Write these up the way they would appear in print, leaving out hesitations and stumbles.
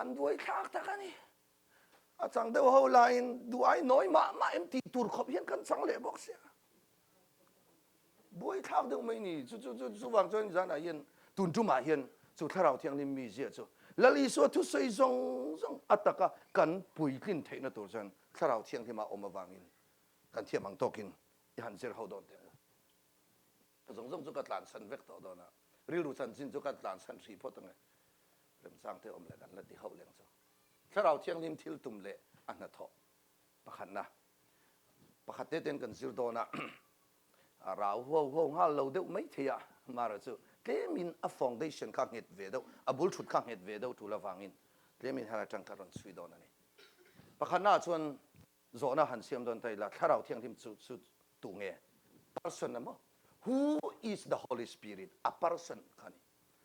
Vanduai thlak tak a ni. A chang deuh ho laiin duh ai nawi mah mah em tih tur khawp hian kan chang leh bawk sia. Buai thlak deuh mai ni. Chu chu chu chuvang chuan zanah hian tun tumah hian chu Thlarau Thianghlim mi zia chu Lal Isua thusawi zawng zawng a taka kan puitlin theihna tur chuan Thlarau Thianghlima awm avangin kan thiam ang tawkin i han zir ho dawn teh ang u. Ka zawng zawng chu ka tlansan vek tawh dawn a, rilru chanchin chu ka tlansan hrih phawt ang e. Remchang te awm leh kan la ti hauh leng chu. Thlarau Thianghlim thil tum leh a hnathawh pakhatna pakhat te ten kan zir dawn a, a rau huau huau nghal lo deuh mai thei a, mara chu tlemin a foundation kha nghet ve deuh, a bul thut kha nghet ve deuh tul avangin tlemin hel atang ka rawn chhui dawn a ni. Pakhatna ah chuan Zawhna han siam dawn ta ila, Thlarau Thianghlim chu chu tu nge? Person emaw? Who is the Holy Spirit? A person kha ni.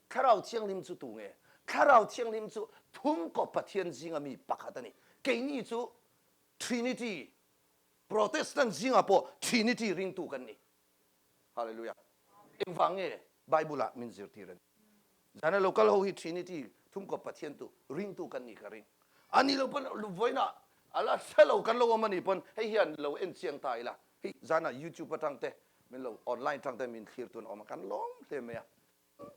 Thlarau Thianghlim chu tu nge? Thlarau Thianghlim chu thumkaw Pathian zinga mi pakhat a ni. Keini chu Trinity, Protestant zingah pawh Trinity ringtu kan ni. Hallelujah. Engvang nge Bible ah min zirtir a ni. Zana lo kal ho hi Trinity thumkawp Pathian tu ringtu kan ni ka ring. Ani lo pawn vawiinah ala hre lo kan lo awm ani pawn hei hian lo en chiang ta ila. Hei zana YouTube atang te min lo online tang te min thlir tun awm a kan lawm hle mai a.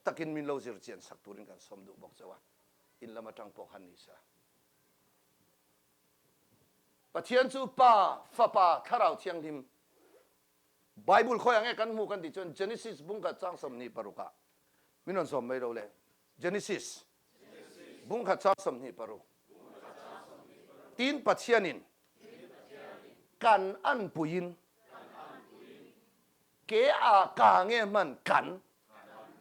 Takin min lo zir chian sak turin kan sawm duh bawk chauh a. In lam atang pawh khan ni se. Pathian chu Pa, Fapa, Thlarau Thianghlim Bible khawi ah nge kan hmuh kan tih chuan Genesis bungkhat chang 26 ah min rawn sawm mai lo le. Genesis bungkhat chang 26 Tin Pathian in kan anpui in ke a ka nge hman kan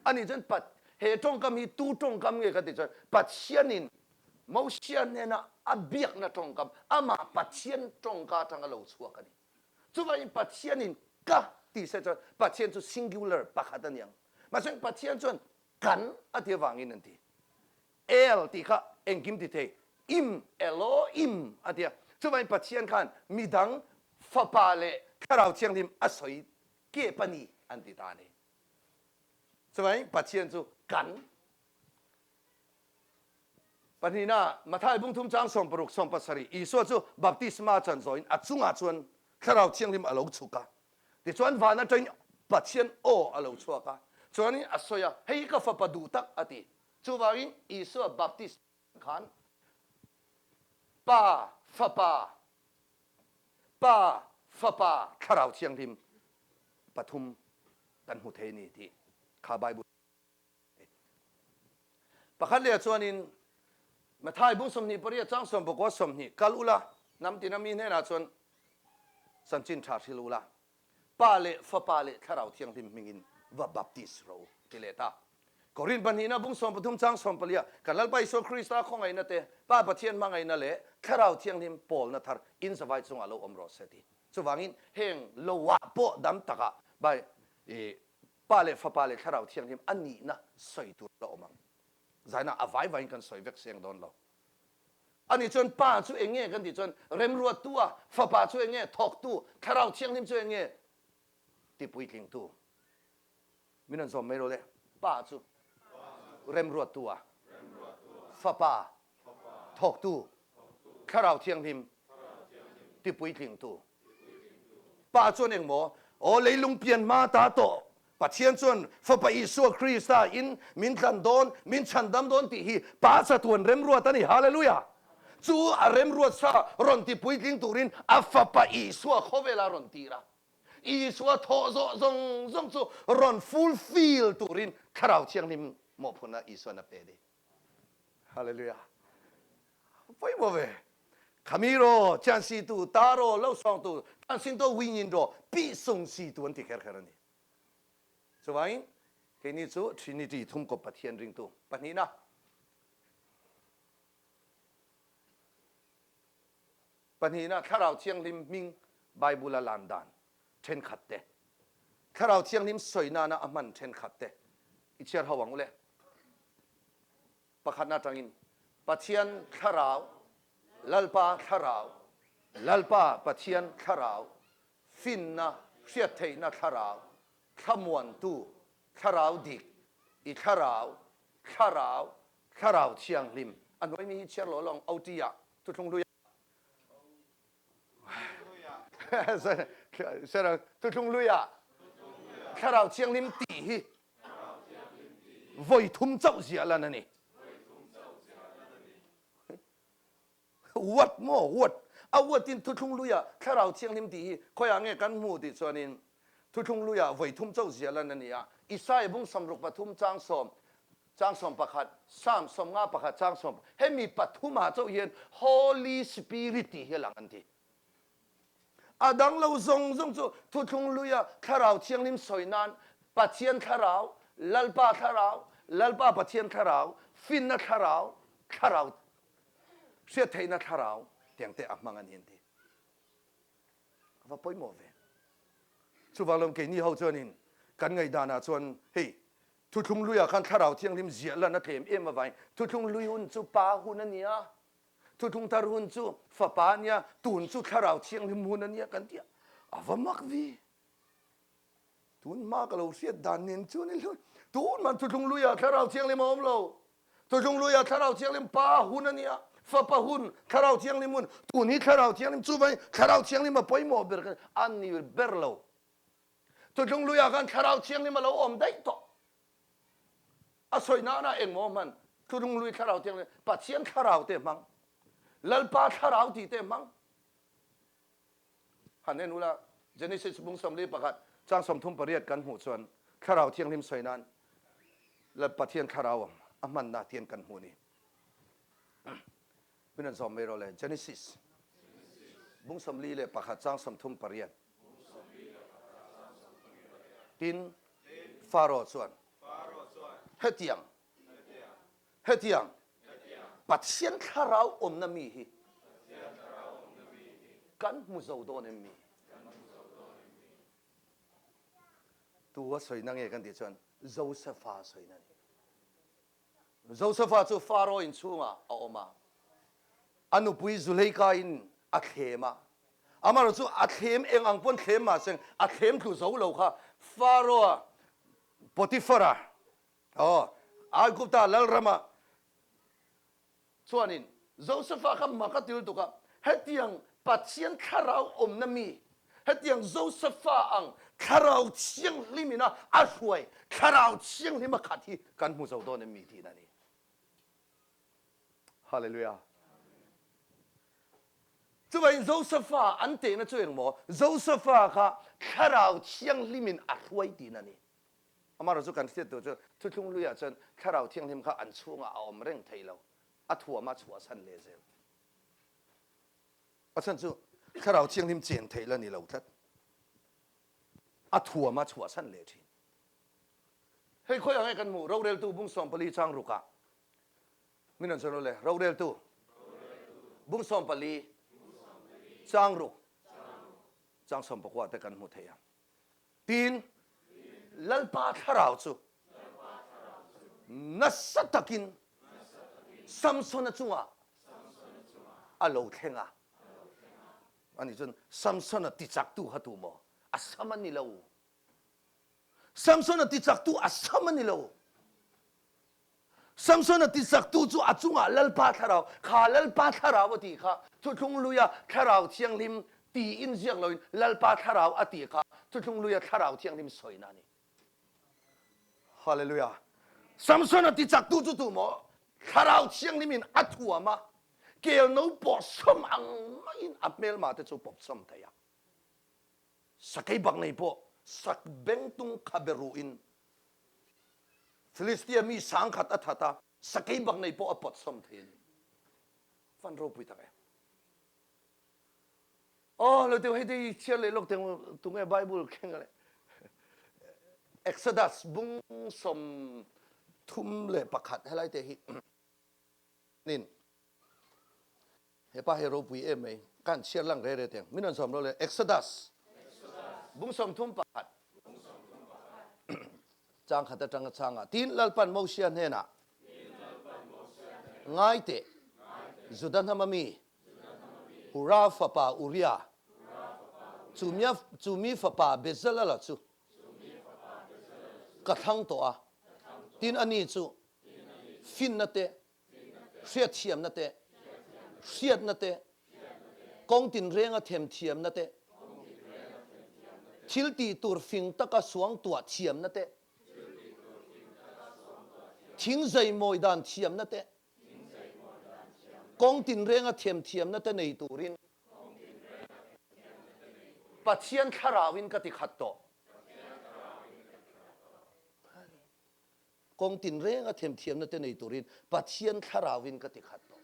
ani chuan pat he tawngkam hi tu tawngkam nge kan tih chuan Pathian in Mosia hnena a biakna tawngkam amah Pathian tawngka atanga lo chhuak a ni. Chuvangin Pathianin ka tih se chuan Pathian chu singular pakhat a ni ang. Mahse Pathian chuan kan a ti avangin an ti. El tih kha engkim ti thei, im, Elohim a ti a. Chuvangin Pathian khan midang Fapa leh Thlarau Thianghlim a sawi kep a ni an ti ta a ni. Chuvangin Pathian chu kan Pahnihna, Matthai bung thum chang 60 17, Isua chu baptisma chan zawhin a chungah chuan Thlarau Thianghlim a lo chhuk a. Tichuan van atangin Pathian aw a lo chhuak a, chuanin a sawi a, Hei hi ka fapa duh tak a ti. Chuvangin Isua baptisma khan Pa, Fapa, Pa, Fapa, Thlarau Thianghlim pathum kan hmu thei a ni tih kha Bible Pakhat leh chuanin Matthai bung 28 chang 19 20 kal ula hnam tina mi hnenah chuan chanchin tha hril ula Pa leh Fapa leh Thlarau Thianghlim hmingin va baptis rawh u ti leh ta. Korin pahnihna bung 13 chang 14 ah kan Lalpa Isua Krista khawngaihna te, Pa Pathian hmangaihna leh Thlarau Thianghlim pawlna thar in zavai chungah lo awm rawh se ti. Chuvangin heng loah pawh dam takah by Pa leh Fapa leh Thlarau Thianghlim a nihna sawi tur a awm ang. Zaina a vai vaiin kan sawi vek seng dawn lo. Ani chuan Pa chu eng nge kan tih chuan remruattu a, Fapa chu eng nge thawktu, Thlarau Thianghlim chu eng nge ti puitlingtu. Min rawn zawm mai rawh le. Pa chu remruattu a, Fapa thawktu, Thlarau Thianghlim ti puitlingtu. Pa chuan engmaw, Aw leilung pian hma ta tawh, Pathian chuan Fapa Isua Krista in min tlan dawn, min chhandam dawn tih hi Pa chatuan remruat a ni. Hallelujah! Chu a remruat sa rawn ti puitling turin a Fapa Isua khawvela rawn tir a. Isua thawh zawh zawng zawng chu rawn fulfill turin Thlarau Thianghlim mawhphurhna Isuan a pe a ni. Hallelujah. Pawimawh ve. Khami ro, chian si tu, ta ro, lo sawng tu, tan sin to wingin ro, pi sung si tu an ti kher kher a ni. Chuvangin, keini chu Trinity thumkawp Pathian ringtu pahnihna. Pahnihna, Thlarau Thianghlim hming Bible a lan dan thenkhat te, Thlarau Thianghlim sawi nana a hman thenkhat te i chhiar ho ang u le. Pakhatna atangin, Pathian Thlarau, Lalpa Thlarau, Lalpa Pathian Thlarau, finna, hriattheihna Thlarau, thlamuantu, Thlarau dik, i Thlarau, Thlarau, Thlarau Thianghlim A hnuai mi hi chhiar law lawng OT ah thuthlung hlui ah thuthlung hlui ah thlarau thianghlim tih hi voi thum chauh ziah lan a ni. What maw what? A what in thuthlung hlui ah thlarau thianghlim tih hi khawiah nge kan hmu tih chuanin thuthlung hlui ah voi thum chauh ziah lan a ni a. Isaiah bung 63 chang sawm chang 11 Psalm 51 chang sawm hemi pathum ah chauh hian Holy Spirit tih hi a lang an ti. A dang lo zawng zawng chu thuthlung hlui ah thlarau thianghlim sawi nan Pathian thlarau, Lalpa thlarau, Lalpa Pathian thlarau, finna thlarau, thlarau hriat theihna thlarau tiang te a hmang a ni an ti. A va pawimawh ve. Chuvang lawm keini ho chuanin kan ngaihdan ah chuan hei thuthlung hlui ah khan thlarau thianghlim ziah lan a tlem em avangin thuthlung hlui hun chu pa hun a ni a, thuthlung thar hun chu fapa a nia, tun chu thlarau thianghlim hun a nia kan ti a, a va mak vi. Tun hma ka lo hriat dan nen chuan i hlui. Tun man thuthlung luiah thlarau thianghlim a awm lo. Thuthlung luiah thlarau thianghlim pa hun a nia, fapa hun, thlarau thianghlim hun. Tun hi thlarau thianghlim chuvangin thlarau thianghlim a pawimawh ber kha a ni ber lo. Thuthlung luiah khan thlarau thianghlim a lo awm daih tawh. A sawi nana engmaw hman thuthlung lui thlarau thianghlim Pathian thlarau te hmang, Lalpa thlarau tih te hmang. Han en ula, Genesis bung 41 chang 38 kan hmuh chuan Thlarau Thianghlim sawi nan la Pathian Thlarau a hmanna tian kan hmu ni. Min an zawm mai rawh le. Genesis bung 41 chang 38. Tin, Pharaoh chuan hetiang Hetiang Pathian thlarau awmna mi hi kan hmu zo dawn em mi? Tu a sawina nge kan tih chuan Josefa sawina a ni. Josefa chu Pharaoh in chhungah a awm a, a nupui Zuleika in a thlem a. Amaherawhchu chu a thlem eng ang pawn thlem mahse a thlem tlu zo lo kha Pharaoh-a Potiphar-a Aw, Aigupta lalrama chuanin Josefa kha mak a til tuk a, hetiang Pathian thlarau awmna mi, hetiang Josefa ang thlarau thianghlim ina a hruai thlarau thianghlim a khat hi kan hmu zo dawn em mi tiin a ni. Hallelujah. Chuvangin Josefa an tehna chu engmaw? Josefa kha thlarau thianghlim in a hruai tiin a ni. Amaherawhchu chu kan hriat tur chu thuthlung hluiah chuan Thlarau Thianghlim kha an chhungah a awm reng thei lo, a thuam a chhuahsan leh zel. A chhan chu Thlarau Thianghlim chen theih la ni lo tlat, a thuam a chhuahsan leh thin. Hei khawiah nge kan hmuh? Roreltu bung 14 chang rukah min rawn sawi le, Roreltu bung 14 chang ruk chang 19 te kan hmu thei a. Tin, Lalpa thlarau chu nasa takin Samsona chungah a lo thleng a. Ani chuan Samsona tichaktu kha tu maw? A sam a ni lo. Samsona tichaktu a sam a ni lo. Samson a tisaktu cu a cungah Lalpa thlarau, kha Lalpa thlarau a ti kha thuthlung lui ah thlarau thianghlim ti in ziak loin Lalpa thlarau a ti kha thuthlung lui ah thlarau thianghlim soina a ni. Hallelujah. Samson a tichaktu cu tu maw thlarau thianghlim in a thuam a kel no pawh som ang maiin a hmelma te cu pop som thei a. Sakei bak nei pawh sak bengtung khabe ruh in Filistia mi 10,000 a that a, sakei bak nei pawh a pawt sawm thei a ni. Van ropui tak em. Oh, lo teu hei te chhiar leh lawk teng tunge Bible kheng le. Exodus bung 31 helai te hi nin Hepa hi ropui em mai. Kan chhiar lang re re teng. Min rawn sawm ro le. Exodus. Bung 31. Chang khat atanga changa. Tin Lalpan Mosia hnenah. Ngai teh. Juda hnam ami. Hura fapa Uria. Chumia chumi fapa Bezalala chu. Ka thlang tawh a. Tin ani chu finna te. Hriatthiamna te, hriatna te, kawng tinrenga themthiamna te, thil tih tur fing taka suangtuah thiamna te, thing zeimawi dan thiamna te, kawng tinrenga themthiamna te nei turin Pathian thlarauin ka ti khat tawh. Kawng tinrenga themthiamna te nei turin Pathian thlarauin ka ti khat tawh.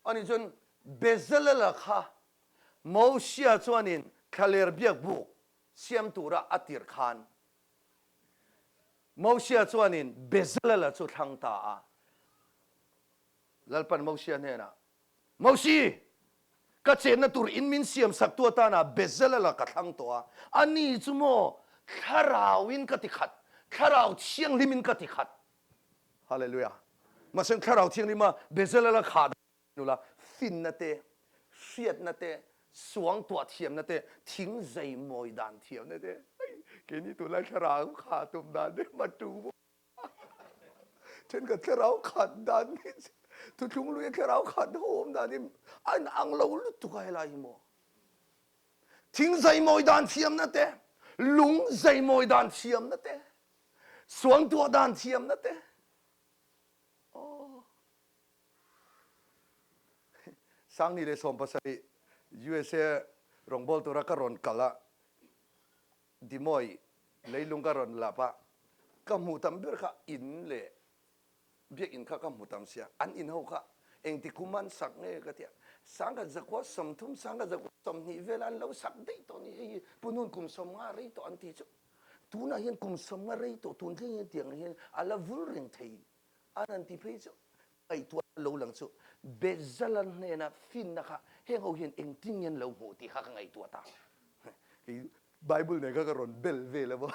Ani chuan Bezalela kha Mosia chuanin thlaler biakbuk siam tura a tirh khan Mosia chuanin Bezalela chu thlang ta a. Lalpan Mosia hnenah, Mosi, ka chenna tur in min siam sak tu atana Bezalela ka thlang tawh a, ani chu maw thlarauin ka ti khat, thlarau thianghlimin ka ti khat. Hallelujah. Mahse thlarau thianghlima Bezalela khah Nula finna te, hriatna te, suangtuah thiamna te, thing zei mawi dan thiamna te, hei keini tunlai thlarau kha tum dan te ma tu bawk a, thenkhat thlarau khat dan hi chu thuthlung luia thlarau khat ho awm dan hi a in ang lo lutuk a helai hi maw. Thing zei mawi dan thiamna te, lung zei mawi dan thiamna te, suangtuah dan thiamna te, aw. Sangni leh 70 USA rawngbâwl tura ka rawn kal a, Dimoy leilung ka rawn lap a, ka hmuh tam ber kha in leh biakinn kha ka hmu tam sia, an in ho kha engti kum an sak nge ka ti a, 1930, 1920 vela an lo sak daih tawh ni, hei hi Punun kum 50 rei tawh an ti chu, tunah hian kum 50 rei tawh tun thleng hian tiang hian a la vul reng thei An han ti phei chu ngaihtuah lo lang chu Bezalel hnena finna kha heng ho hian engtin nge an lo hmuh tih kha ka ngaihtuah ta. Kei Bible nen kha ka rawn bel vel a maw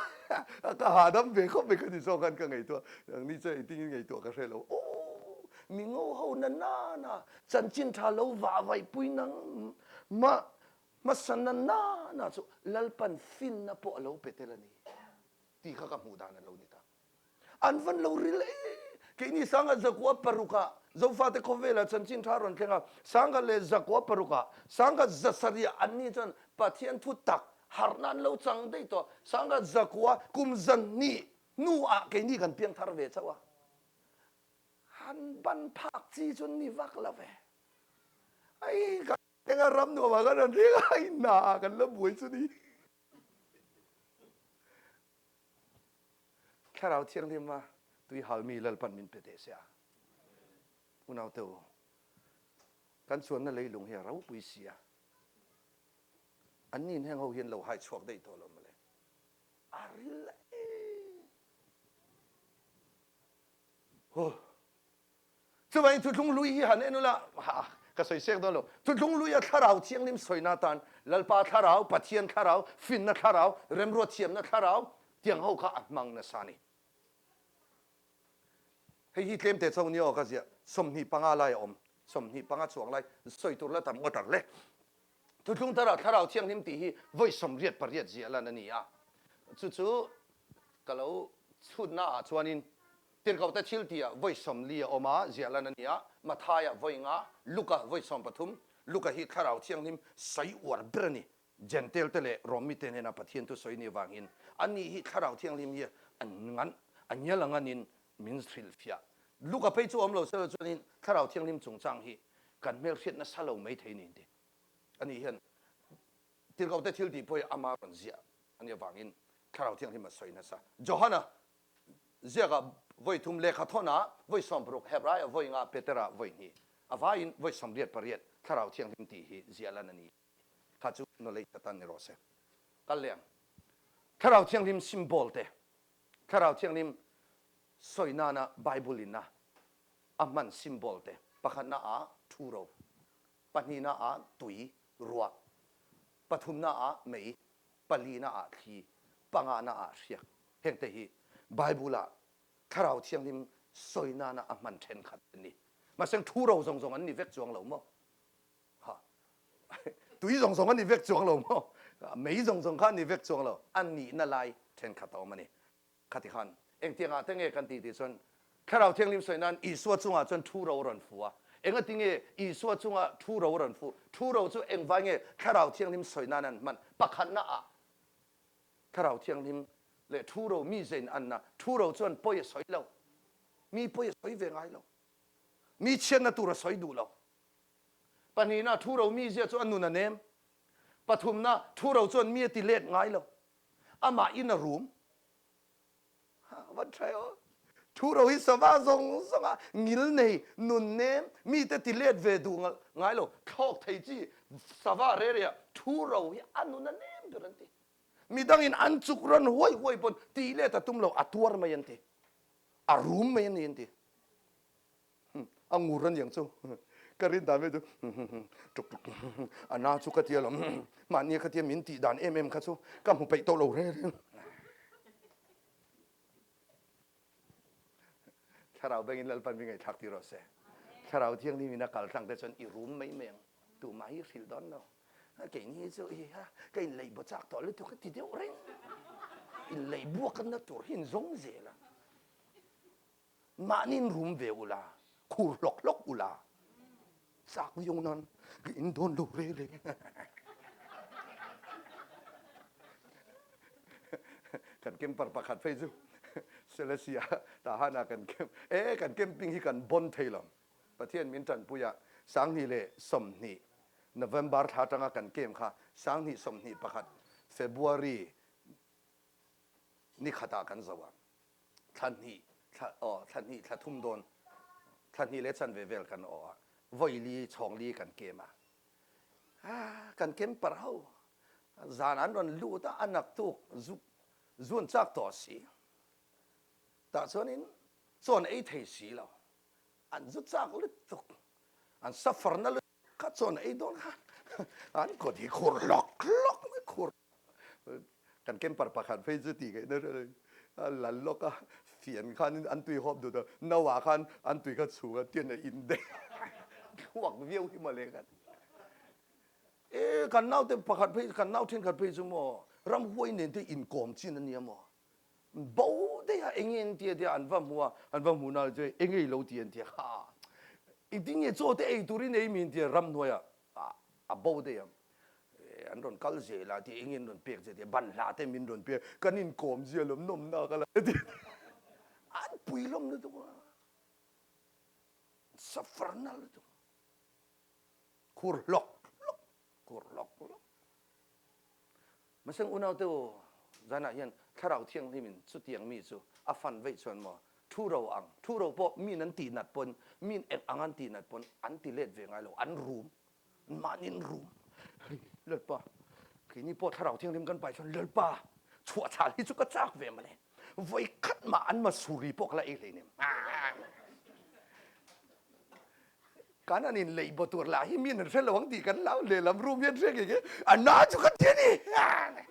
ka hahdam ve khawp mai ka ti zawk khan ka ngaihtuah nangni chuan engtin nge ngaihtuah ka hre lo. Aww mi ngo ho na nana chanchin tha lo vah vaihpui nang mah hmasa na nana chu Lalpan finna pawh a lo pe tel a ni tih kha ka hmuh dan a lo ni ta. An van lo ril e. Keini sangha zakua parukah Zofate khawvelah chanchin tha rawn thleng a, sangha leh zakua parukah, sangha zasarihah anni chuan Pathian thu tak harhna an lo chang daih tawh. Sangha zakua kum zahnih hnuah keini kan piang thar ve chauh a. Han ban phak chi chu ni vak lo ve. Ai kan thleng a ram nuamah kan rawn thleng a, ai hna kan la buai chu ni. Thlarau Thianghlima tui halmi Lalpan min pe teh se a. Unaute u, kan chuanna leilung hi a ropui si a. Anni in heng ho hian lo hai chhuak daih tawh lo mawle. A ril e. Huh. Chuvangin Thuthlung Hlui hi han en ula, ka sawi sek dawn lo. Thuthlung Hluia Thlarau Thianghlim sawina atan Lalpa Thlarau, Pathian Thlarau, Finna Thlarau, Remruat Thiamna Thlarau tiang ho kha a hmang nasa a ni. Hei hi tlem te chauh ni aw ka ziah, 25 lai a awm, 25 chuang lai sawi tur la tam ngawt ang le. Thuthlung Tharah Thlarau Thianghlim tih hi vawi 88 ziah lan a ni a, chu chu ka lo chhutna ah chuanin Tirhkohte thil tihah vawi 40 a awm a, ziah lan a ni a, Mathaia vawi nga, Luka vawi 13, Luka hi Thlarau Thianghlim sawi uar ber a ni. Jentail te leh Rom mite hnena Pathian thu sawi ni avangin ani hi Thlarau Thianghlim hi a ngan, a ngial a nganin min hrilhfiah. Luka phei chu awm lo sela chuanin Thlarau Thianghlim chungchang hi kan hmelhriat nasa lo mai thei niin ti. Ani hian Tirhkohte thil tih pawh hi ama rawn ziah a nih avangin Thlarau Thianghlim a sawi nasa. Johana Ziakah vawi thum, lehkha thawnah vawi 60, Hebraiah vawi nga, Peterah vawi hnih, a vaiin vawi 88 Thlarau Thianghlim tih hi ziah lan a ni. Kha chu knowledge atan ni rawh se. Kal leh ang. Thlarau Thianghlim symbol te, Thlarau Thianghlim sawi nana Bible in a a hman symbol te, pakhatna ah thuro, pahnihna ah tui, ruah, pathumna ah mei, palina ah thli, pangana ah hriak. Hengte hi Bible-ah Thlarau Thianghlim sawi nana a hman thenkhat an ni. Mahse thu ro zawng zawng an ni vek chuang lo maw? Ha. Tui zawng zawng an ni vek chuang lo maw? Mei zawng zawng kha an ni vek chuang lo. A nihna lai thenkhat a awm a ni. Khati khan engtiangah te nge kan tih tih chuan. Thlarau Thianghlim sawi nan Isua chungah chuan thu ro a rawn fu a. Engati nge Isua chunga thu ro a rawn fu? Thu ro chu engvai nge Thlarau Thianghlim sawi nan an hman? Pakhatna ah Thlarau Thianghlim leh thu ro mi zein anna. Thu ro chuan pawi a sawi lo. Mi pawi a sawi ve ngai lo. Mi chhiatna tur a sawi duh lo. Pahnihna, thu ro mizia chu a nun a nem. Pathumna, thu ro chuan mi a ti let ngai lo. Amah in a rum. Van tha aw. Thu ro hi sava zawng zawng a ngil nei, nun nem, mite ti let ve duh ngai lo. Thlawk thei chi sava re re ah thu ro hi a nun a nem ber an ti. Midangin an chuk rawn huai huai pawn ti let a tum lo, a tuar mai an ti. A rum mai a ni an ti. A ngur a niang chu. Ka rin dan vel chu tuk tuk a na chu ka tia lawm. Mahni kha tia min tih dan em em kha chu ka hmu peih tawh lo reng reng. Thlarau bengin Lalpan mi ngaihthlak tir rawh se. Thlarau Thianghlim in a kal tlang te chuan i rum mai mai ang. Tumah hi hrilh dawn lo. Keini chu i ha ka inlei baw chak tawh lutuk a ti deuh reng. Inlei buak na tur hi in zawng zel a. Mahni in rum ve ula, khur hlawk hlawk ula, chak viau nan ka in dawn lo re re. Kan camper pakhat phei chu Selesih ah Tahan ah kan camp e kan camping hi kan bon thei lo. Pathian min tanpui ah 2020 November thla atanga kan camp kha 2021 February ni khatah kan zo a. Thla hnih thla aw thla hnih thla thum dawn thla hnih le chanve vel kan aw a voi li chhawng li kan kem a kan kem par ho zan an rawn lut a a naktuk zu zun chak tawh si tah chuanin chawn ei thei si lo an zu chak lutuk an suffer na lutuk kha chawn ei dawn khan an kut hi khur hlawk hlawk mai khur Kan camper pakhat phei chu tih ngaihna hre lo a lal lawk a, fian khan an tui hawp dut a, no ah khan an tui kha chhung a tian a in daih thluak viau hi mawle khan. E kan naute pakhat phei kan nau thenkhat phei chu maw ramhuai nen te inkawm chin a nia maw. Bo daih a enge an tia tia an va hmu a, an va hmu na chu enge i lo ti an tia kha. Engtin nge chaw te ei turin ei min tia ramhnuai ah a bo daih a. An rawn kal zel a tih engin rawn pek che tia banhla te min rawn pek kan inkawm zia lawm nawmna ka la ti an pui lawm lutuk a suffer na lutuk khur hlawk hlawk khur hlawk hlawk Maseng unau te u zanah hian thlarau thianghlim in chutiang mi chu a fan veih chuan maw thu ro ang thu ro pawh min an tih nat pawn min eng ang an tih nat pawn an ti let ve ngai lo an rum Mahni in rum. Lalpa, keini pawh Thlarau Thianghlim kan pai chuan Lalpa, chhuah chhal hi chu ka chak ve mawle. Vawi khat mah an masuri pawh ka la ei hleinem. Kan an in lei baw tur lah hi min an hre lo ang tih kan lau lehlam rum hian hre ngei ngei. A na chu ka ti a ni.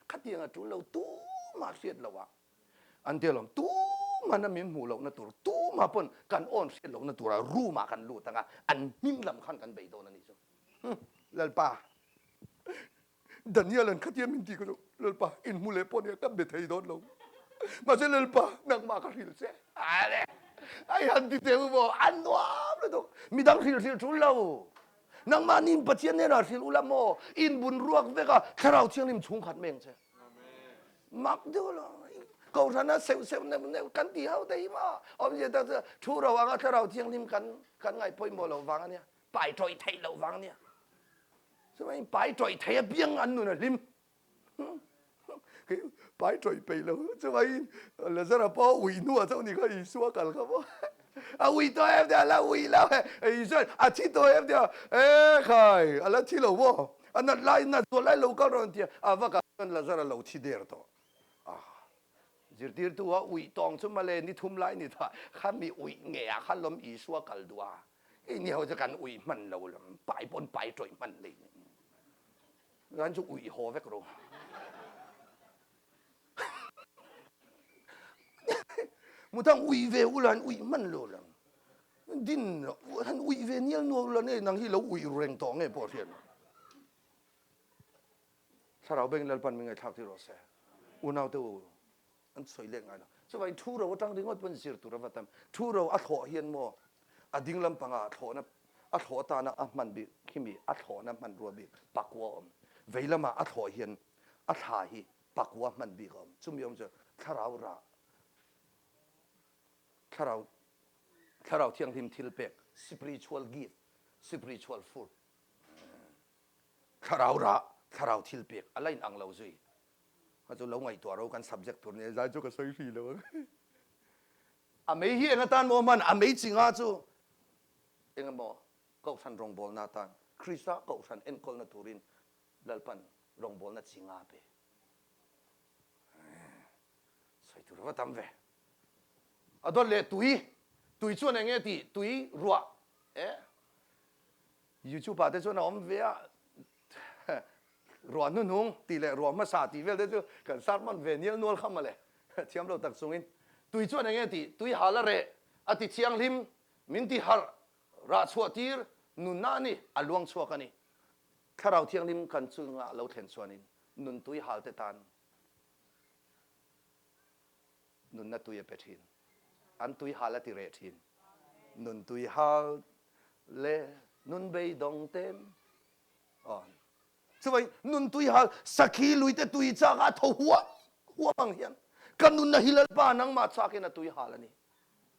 Khatiang a tul lo tumah hriat lo ah. An ti alawm, tumah min hmuh lohna tur, tumah pawn kan awn hriat lohna tura room ah kan lut anga an hming lam khan kan bei dawn a nih chu. Lalpa, Daniel an khatia min ti ka chu, Lalpa, in hmu leh pawh nia ka be thei dawn lo. Mahse Lalpa, nangmah ka hrilh che. Ale, ai han ti teh u maw, an nuam lutuk. Midang hrilh hrilh tul lo. Nangmah nin Pathian hnenah hrilh ula maw, in bun ruak vek a, Thlarau Thianghlim chhungkhat mai ang che. Mak deuh lo. Kohhrana seuh seuh neuh neuh kan ti ho te hi maw? Awmzia tak chu thu ro anga thlarau thianghlim kan kan ngaih pawimawh loh vang a nia. Pai tawih theih loh vang a nia. Chuvangin pai tawih thei apiang an nun a hlim. Pai tawih peih lo. Chuvangin Lazara pawh a ui hnuah chauh ni kha Isua kal kha maw? A ui tawh em tia? A la ui lo. Isua a thi tawh em tia? E khai, a la thi lo maw? A nat lai nat zual lai lo kal rawn tia a va kal chuan Lazar a lo thi der tawh. Ah, zirtirtu a uih tawng chu male ni thum lai ni tha kha mi uih nge ah khan lawm Isua kal duh a. I ni ho chu kan uih hman lo lam pai pawn pai tawih hman lei ni. Kan chu uih haw vek ru. Mutang uih ve ulan uih hman lo lam. Din han uih ve nial nual ula nge nang hi lo uih ru reng tawh nge pawh hriat lo. Thlarau beng Lalpan min ngaihthlak tir rawh se. Unau te u an sawi leh ngai lo. Chuvangin thu ro atang ringawt pawn zir tur a va tam. Thu ro a thlawh hian maw a ding lampangah thlawhna a thlawh atana a hman bik khimi a thlawhna hmanrua bik pakua a awm. Vei lamah a thlawh hian a thla hi pakua hman bik a awm. Chumi awm chu thlarau rah thlarau thlarau thianghlim thil pek spiritual gift spiritual fruit thlarau rah thlarau thil pek a la in ang lo zui. Kha chu lo ngaihtuah ro kan subject tur nia zai chu ka sawi hri lo ang. A mei hi eng atan maw hman? A mei chi nga chu eng emaw Kohhran rawngbawlna atan Krista Kohhran enkawlna turin Lalpan rawngbawlna chi nga pe. Sawi tur va tam ve. A dawt leh tui, tui chuan eng nge tih? Tui ruah e YouTube ah te chuan a awm ve a, ruah hnuhnung tih leh ruah hmasa tih vel te chu kan sermon ve nial nual kha mawle, thiam lo tak chungin. Tui chuan eng nge tih? Tui hal a reh, a ti thianghlim, min ti harh, rah chhuah tir, nunna a ni, a luang chhuak a ni. Thlarau thianghlim kan chungah lo thlen chuanin nun tui hal te tan Nunna tui a pe thin. An tui hal a ti reh thin. Nun tui hal le nun beidawng ten. Aw. Chuvai nun tui hal sakhi lui te tui chak a tho huam huam ang hian ka nunna hi Lalpa nangmah chakin a tui hal a ni.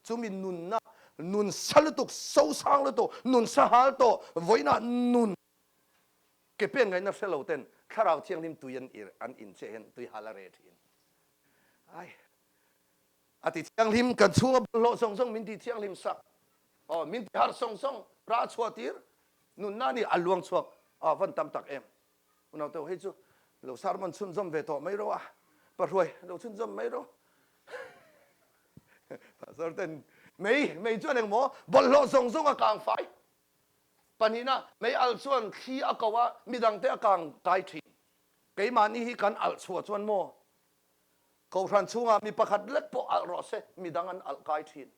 Chumi nunna nun sa lutuk, sosang lutuk, nun sa hal tawh vawiinah nun ke pen ngaihna hre lo ten Thlarau Thianghlim tui an an in chiah hian tui hal a reh thin. Ai, a ti thianghlim kan chhunga bawlhhlawh zawng zawng min ti thianghlim sak. Aw, min ti harh sawng sawng, rah chhuah tir, nunna ni a luang chhuak. Aw, van tam tak em. Unau teu hei chu lo sermon chhunzawm ve tawh mai ro a. Pahruai lo chhunzawm mai ro. Pastor ten mei mei chuan engmaw bawlhhlawh zawng zawng a kang fai. Pahnihna, mei alh chuan thli a ko a, midangte a kang kai thin. Keimahni hi kan alh chhuah chuan maw? Kohhran chhungah mi pakhat lek pawh alh rawh se, midang an alh kai thin.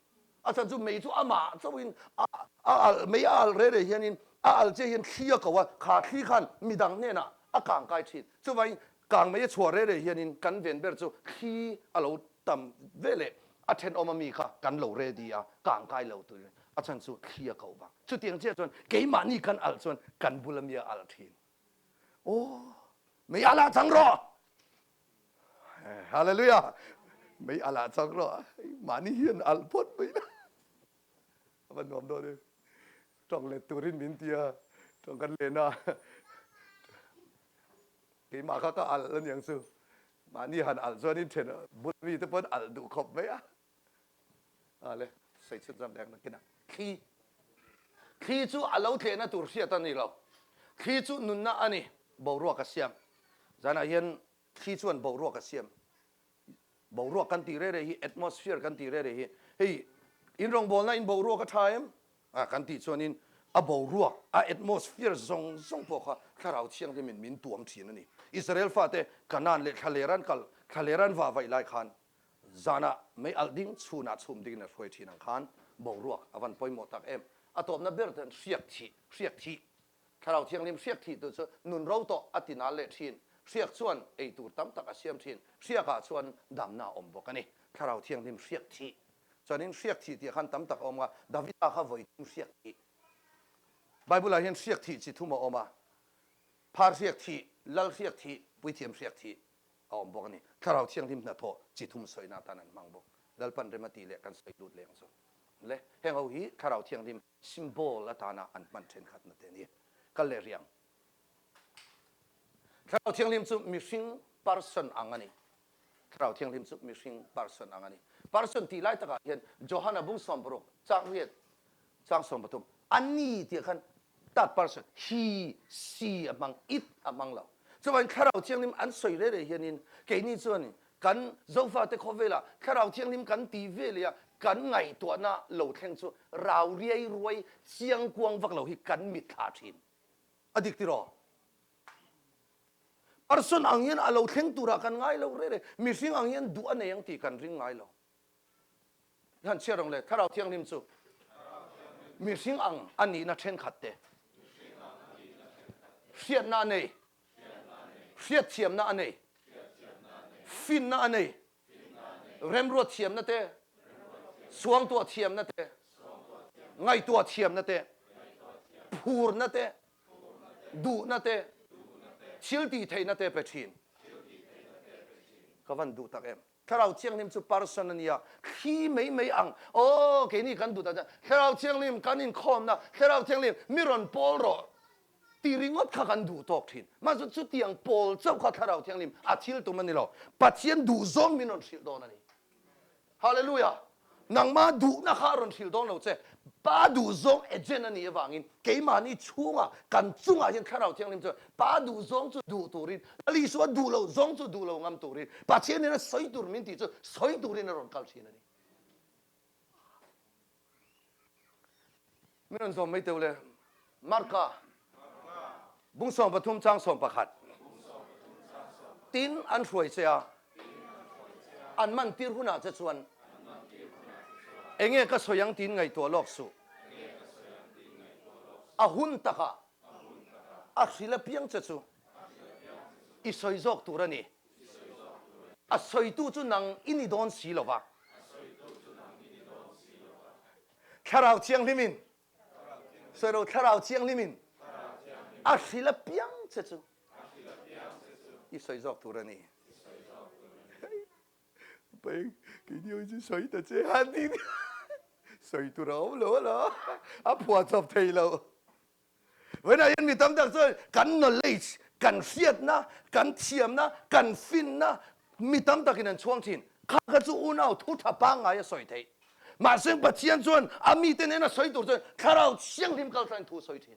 A chhan chu mei chu amah chauhin a alh, mei a alh re re hianin a alh chiah hian thli a ko a, kha thli khan midang hnenah a kang kai thin. Chuvangin kang mei a chhuah re re hianin kan ven ber chu thli a lo tam ve leh a thenawm ami kha kan lo ready a, kang kai lo turin a chhan chu thli a koh vang. Chutiang chiah chuan keimahni kan alh chuan kan bula mi a alh thin. Aw, mei alh ah chang rawh! Hallelujah! Mei alh ah chang rawh. Mahni hian alh phawt mai la. A va nuam dawn em. Tawng let turin min ti a, tawng kan len a. Keimah kha ka alh aniang chu. Mahni han alh chuan in then bul mi te pawn alh duh khawp mai a. A le, sawi chhut zam leh ang nakin ah. Thli. Thli chu a lo tlehna tur hriat a ni lo. Thli chu nunna a ni, boruak a siam. Zanah hian thli chuan boruak a siam. Boruak kan tih reh reh hi, atmosphere kan tih reh reh hi, hei in rawngbawlna in boruak a tha em? A kan tih chuanin a boruak, a atmosphere zawng zawng pawh kha Thlarau Thianghlimin min tuam thin a ni. Israel fate Kanaan leh thlaler an kal, thlaler an vah vaih lai khan zanah mei alh ding, chhunah chhum dingin a hruai thin ang khan boruak a van pawimawh tak em. A tawpna ber ten hriak thih, hriak thih, Thlarau Thianghlim hriak thih tu chu nun ro tawh a ti nal leh thin. Hriak chuan ei tur tam tak a siam thin. Hriakah chuan damna a awm bawk a ni. Thlarau Thianghlim hriak thih. Chuanin hriak thih tih khan tam tak a awm a, Davida kha vawi thum hriak thih. Bible-ah hian hriak thih chi thum a awm a, phar hriak thih, lal hriak thih, puithiam hriak thih a awm bawk a ni. Thlarau Thianghlim hnathawh chi thum sawina atan an hmang bawk. Lalpan rem a tih leh kan sawi lut leh ang chu. Le, heng ho hi Thlarau Thianghlim symbol atana an hman thenkhatna te a ni. Kal leh riang. Thlarau Thianghlim chu mihring person ang a ni. Thlarau Thianghlim chu mihring person ang a ni. Person tih lai takah hian Johana bung 60 chang riat chang 13 a ni tih khan third person he, she a hmang, it a hmang lo. Chuvangin Thlarau Thianghlim an sawi reh reh hianin keini chuan kan Zofate khawvelah Thlarau Thianghlim kan ti ve leh a, kan ngaihtuahna lo thleng chu rau riai ruai chiang kuang vak lo hi kan mitthla thin. A dik tiraw? Person ang hian a lo thleng turah kan ngai lo reh reh. Mihring ang hian duh a nei ang tih kan ring ngai lo. I han chhiar ang le, Thlarau Thianghlim chu mihring ang a nihna thenkhat te, hriatna a nei, hriatthiamna a nei, finna a nei, Remruat thiamna te, suangtuah thiamna te, ngaihtuah thiamna te, phurna te, duhna te, thil tih theihna te pe thin. Ka van duh tak em. Thlarau Thianghlim chu person a nia, thli mai mai ang. Aw, keini kan duh tak chuan Thlarau Thianghlim kan inkhawmna, Thlarau Thianghlim mi rawn pawl rawh tih ringawt kha kan duh tawk thin. Mahse chutiang pawl chauh kha Thlarau Thianghlim a thil tum a ni lo. Pathian duhzawng min rawn hrilh dawn a ni. Hallelujah! Nangmah duhna kha a rawn hrilh dawn lo che. Pa duhzawng agent a nih avangin keimahni chhungah kan chungah hian Thlarau Thianghlim chuan Pa duhzawng chu duh turin, Lal Isua duh loh zawng chu duh lo ngam turin, Pathianin a sawi tur min tih chu sawi turin a rawn kal thin a ni. Min rawn zawm mai teu le. Marka bung 13 chang 11. Tin an hruai che a, an man tir hunah che chuan enge ka sawi ang tiin ngaihtuah lawk suh. A hun takah a hril apiang che chu i sawi zawk tur a ni. A sawitu chu nang i ni dawn si lo va. Thlarau Thianghlimin, sawi lo, Thlarau Thianghlimin a hril apiang che chu i sawi zawk tur a ni. Peng, keini ho chu sawi ta che han ti sawi tur a awm lo alawm, a phuah chawp thei lo. Vawiinah hian mi tam tak chuan kan knowledge, kan hriatna, kan thiamna, kan finna mi tam takin an chhuang thin. Kha kha chu unau thu tha pangngai a sawi theih. Mahse Pathian chuan a mite nena sawi tur chuan Thlarau Thianghlim kal thlangin thu a sawi thin.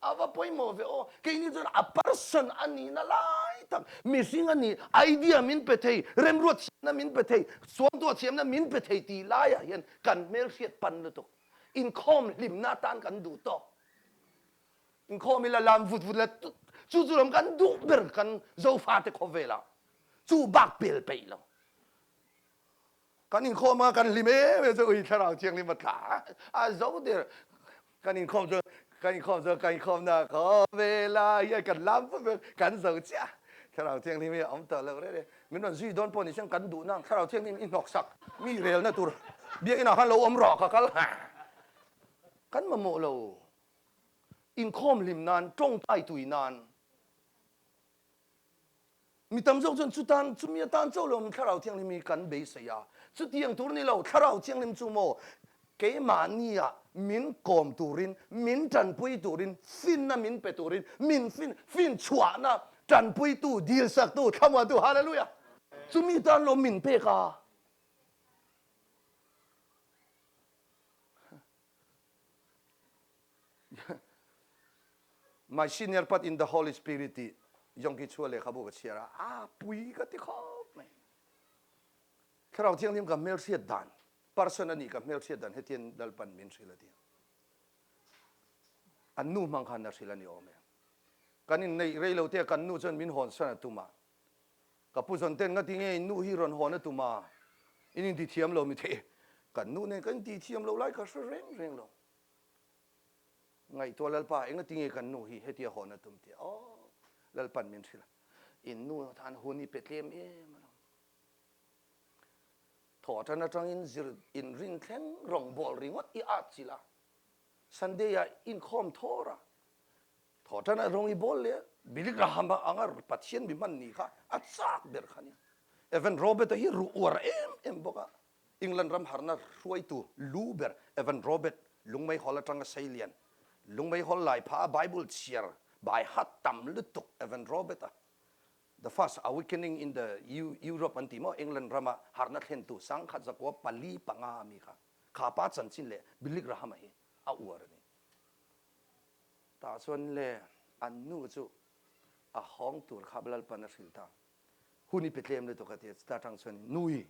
A va pawimawh ve aw. Keini chuan a person a nihna lai tak, mihring a nih, idea min pe thei, remruat thiamna min pe thei, suangtuah thiamna min pe thei tih laiah hian kan hmelhriat pan lutuk. Inkhawm hlimna atan kan duh tawk. Inkhawm ila lam vut vut la chu chu lam kan duh ber kan Zofate khawvelah chu bak pel peih lo. Kan inkhawm a kan hlim em em chu ui thlarau thianghlim a tla a zo der. Kan inkhawm chu kan inkhawm chu kan inkhawmna khawvelah hian kan lam vut vut kan zo chiah. Thlarau thianghlim hi a awm tawh lo reng reng. Min rawn zui dawn pawh ni chuan kan duhna ang Thlarau Thianghlim i hnawk sak mi relna tur biakinah khan lo awm rawh ka kal kan mamawh lo. Inkhawm hlim nan, tawngtai tui nan mi tam zawk chuan chutan chumi atan chauh lo Thlarau Thianghlim hi kan beisei a. Chutiang tur ni lo, Thlarau Thianghlim chu maw Keimahnia min kawm turin, min tanpui turin, finna min pe turin, min fin, fin chhuahna tanpuitu, dilsaktu, thlamuantu, Hallelujah! Chumi tan lo min pek a. My senior part in the Holy Spirit tih Yonggi Chua lehkhabu ka chhiar a, a pui ka ti khawp mai. Thlarau Thianghlim ka hmelhriat dan, person a nih ka hmelhriat dan hetian Lalpan min hrilh a ti. An nu hmang khan a hrilh a ni awm e. Kan inneih rei lo te kan nu chuan min hawnsan a tum a. Ka pu zawn ten ngati nge in nu hi rawn hawn a tum a, in inti thiam lo mi thei. Kan nu nen kan inti thiam lo lai ka hre reng reng lo. Ngaihtuah Lalpa engati nge kan nu hi hetia hawn a tum tia. Aw Lalpan min hrilh a, in nu tan hun i pe tlem em alawm. Thaw atan atangin zir inrin thleng rawngbawl ringawt i at chilh a, Sunday ah inkhawm thawr a, thaw tan a rawng i bawl leh a, Billy Graham a anga Pathian mi hman ni kha a chak ber kha nia. Evan Robert a hi ruh uar em em bawk a, England ram harna hruaitu lu ber Evan Robert lungmeihawl atanga seilian, lungmeihawl lai phah a Bible chhiar bai hat tam lutuk Evan Robert a The First Awakening in the Europe an ti maw, England rama harhna thlentu 1945 a mi kha, kha pa chanchin leh Billy Graham-a hi a uar a ni. Tah chuan le an nu chu a hawng tur kha Lalpan a hrilh ta. Hun i pe tlem lutuk a ti a, chuta tang chuan nui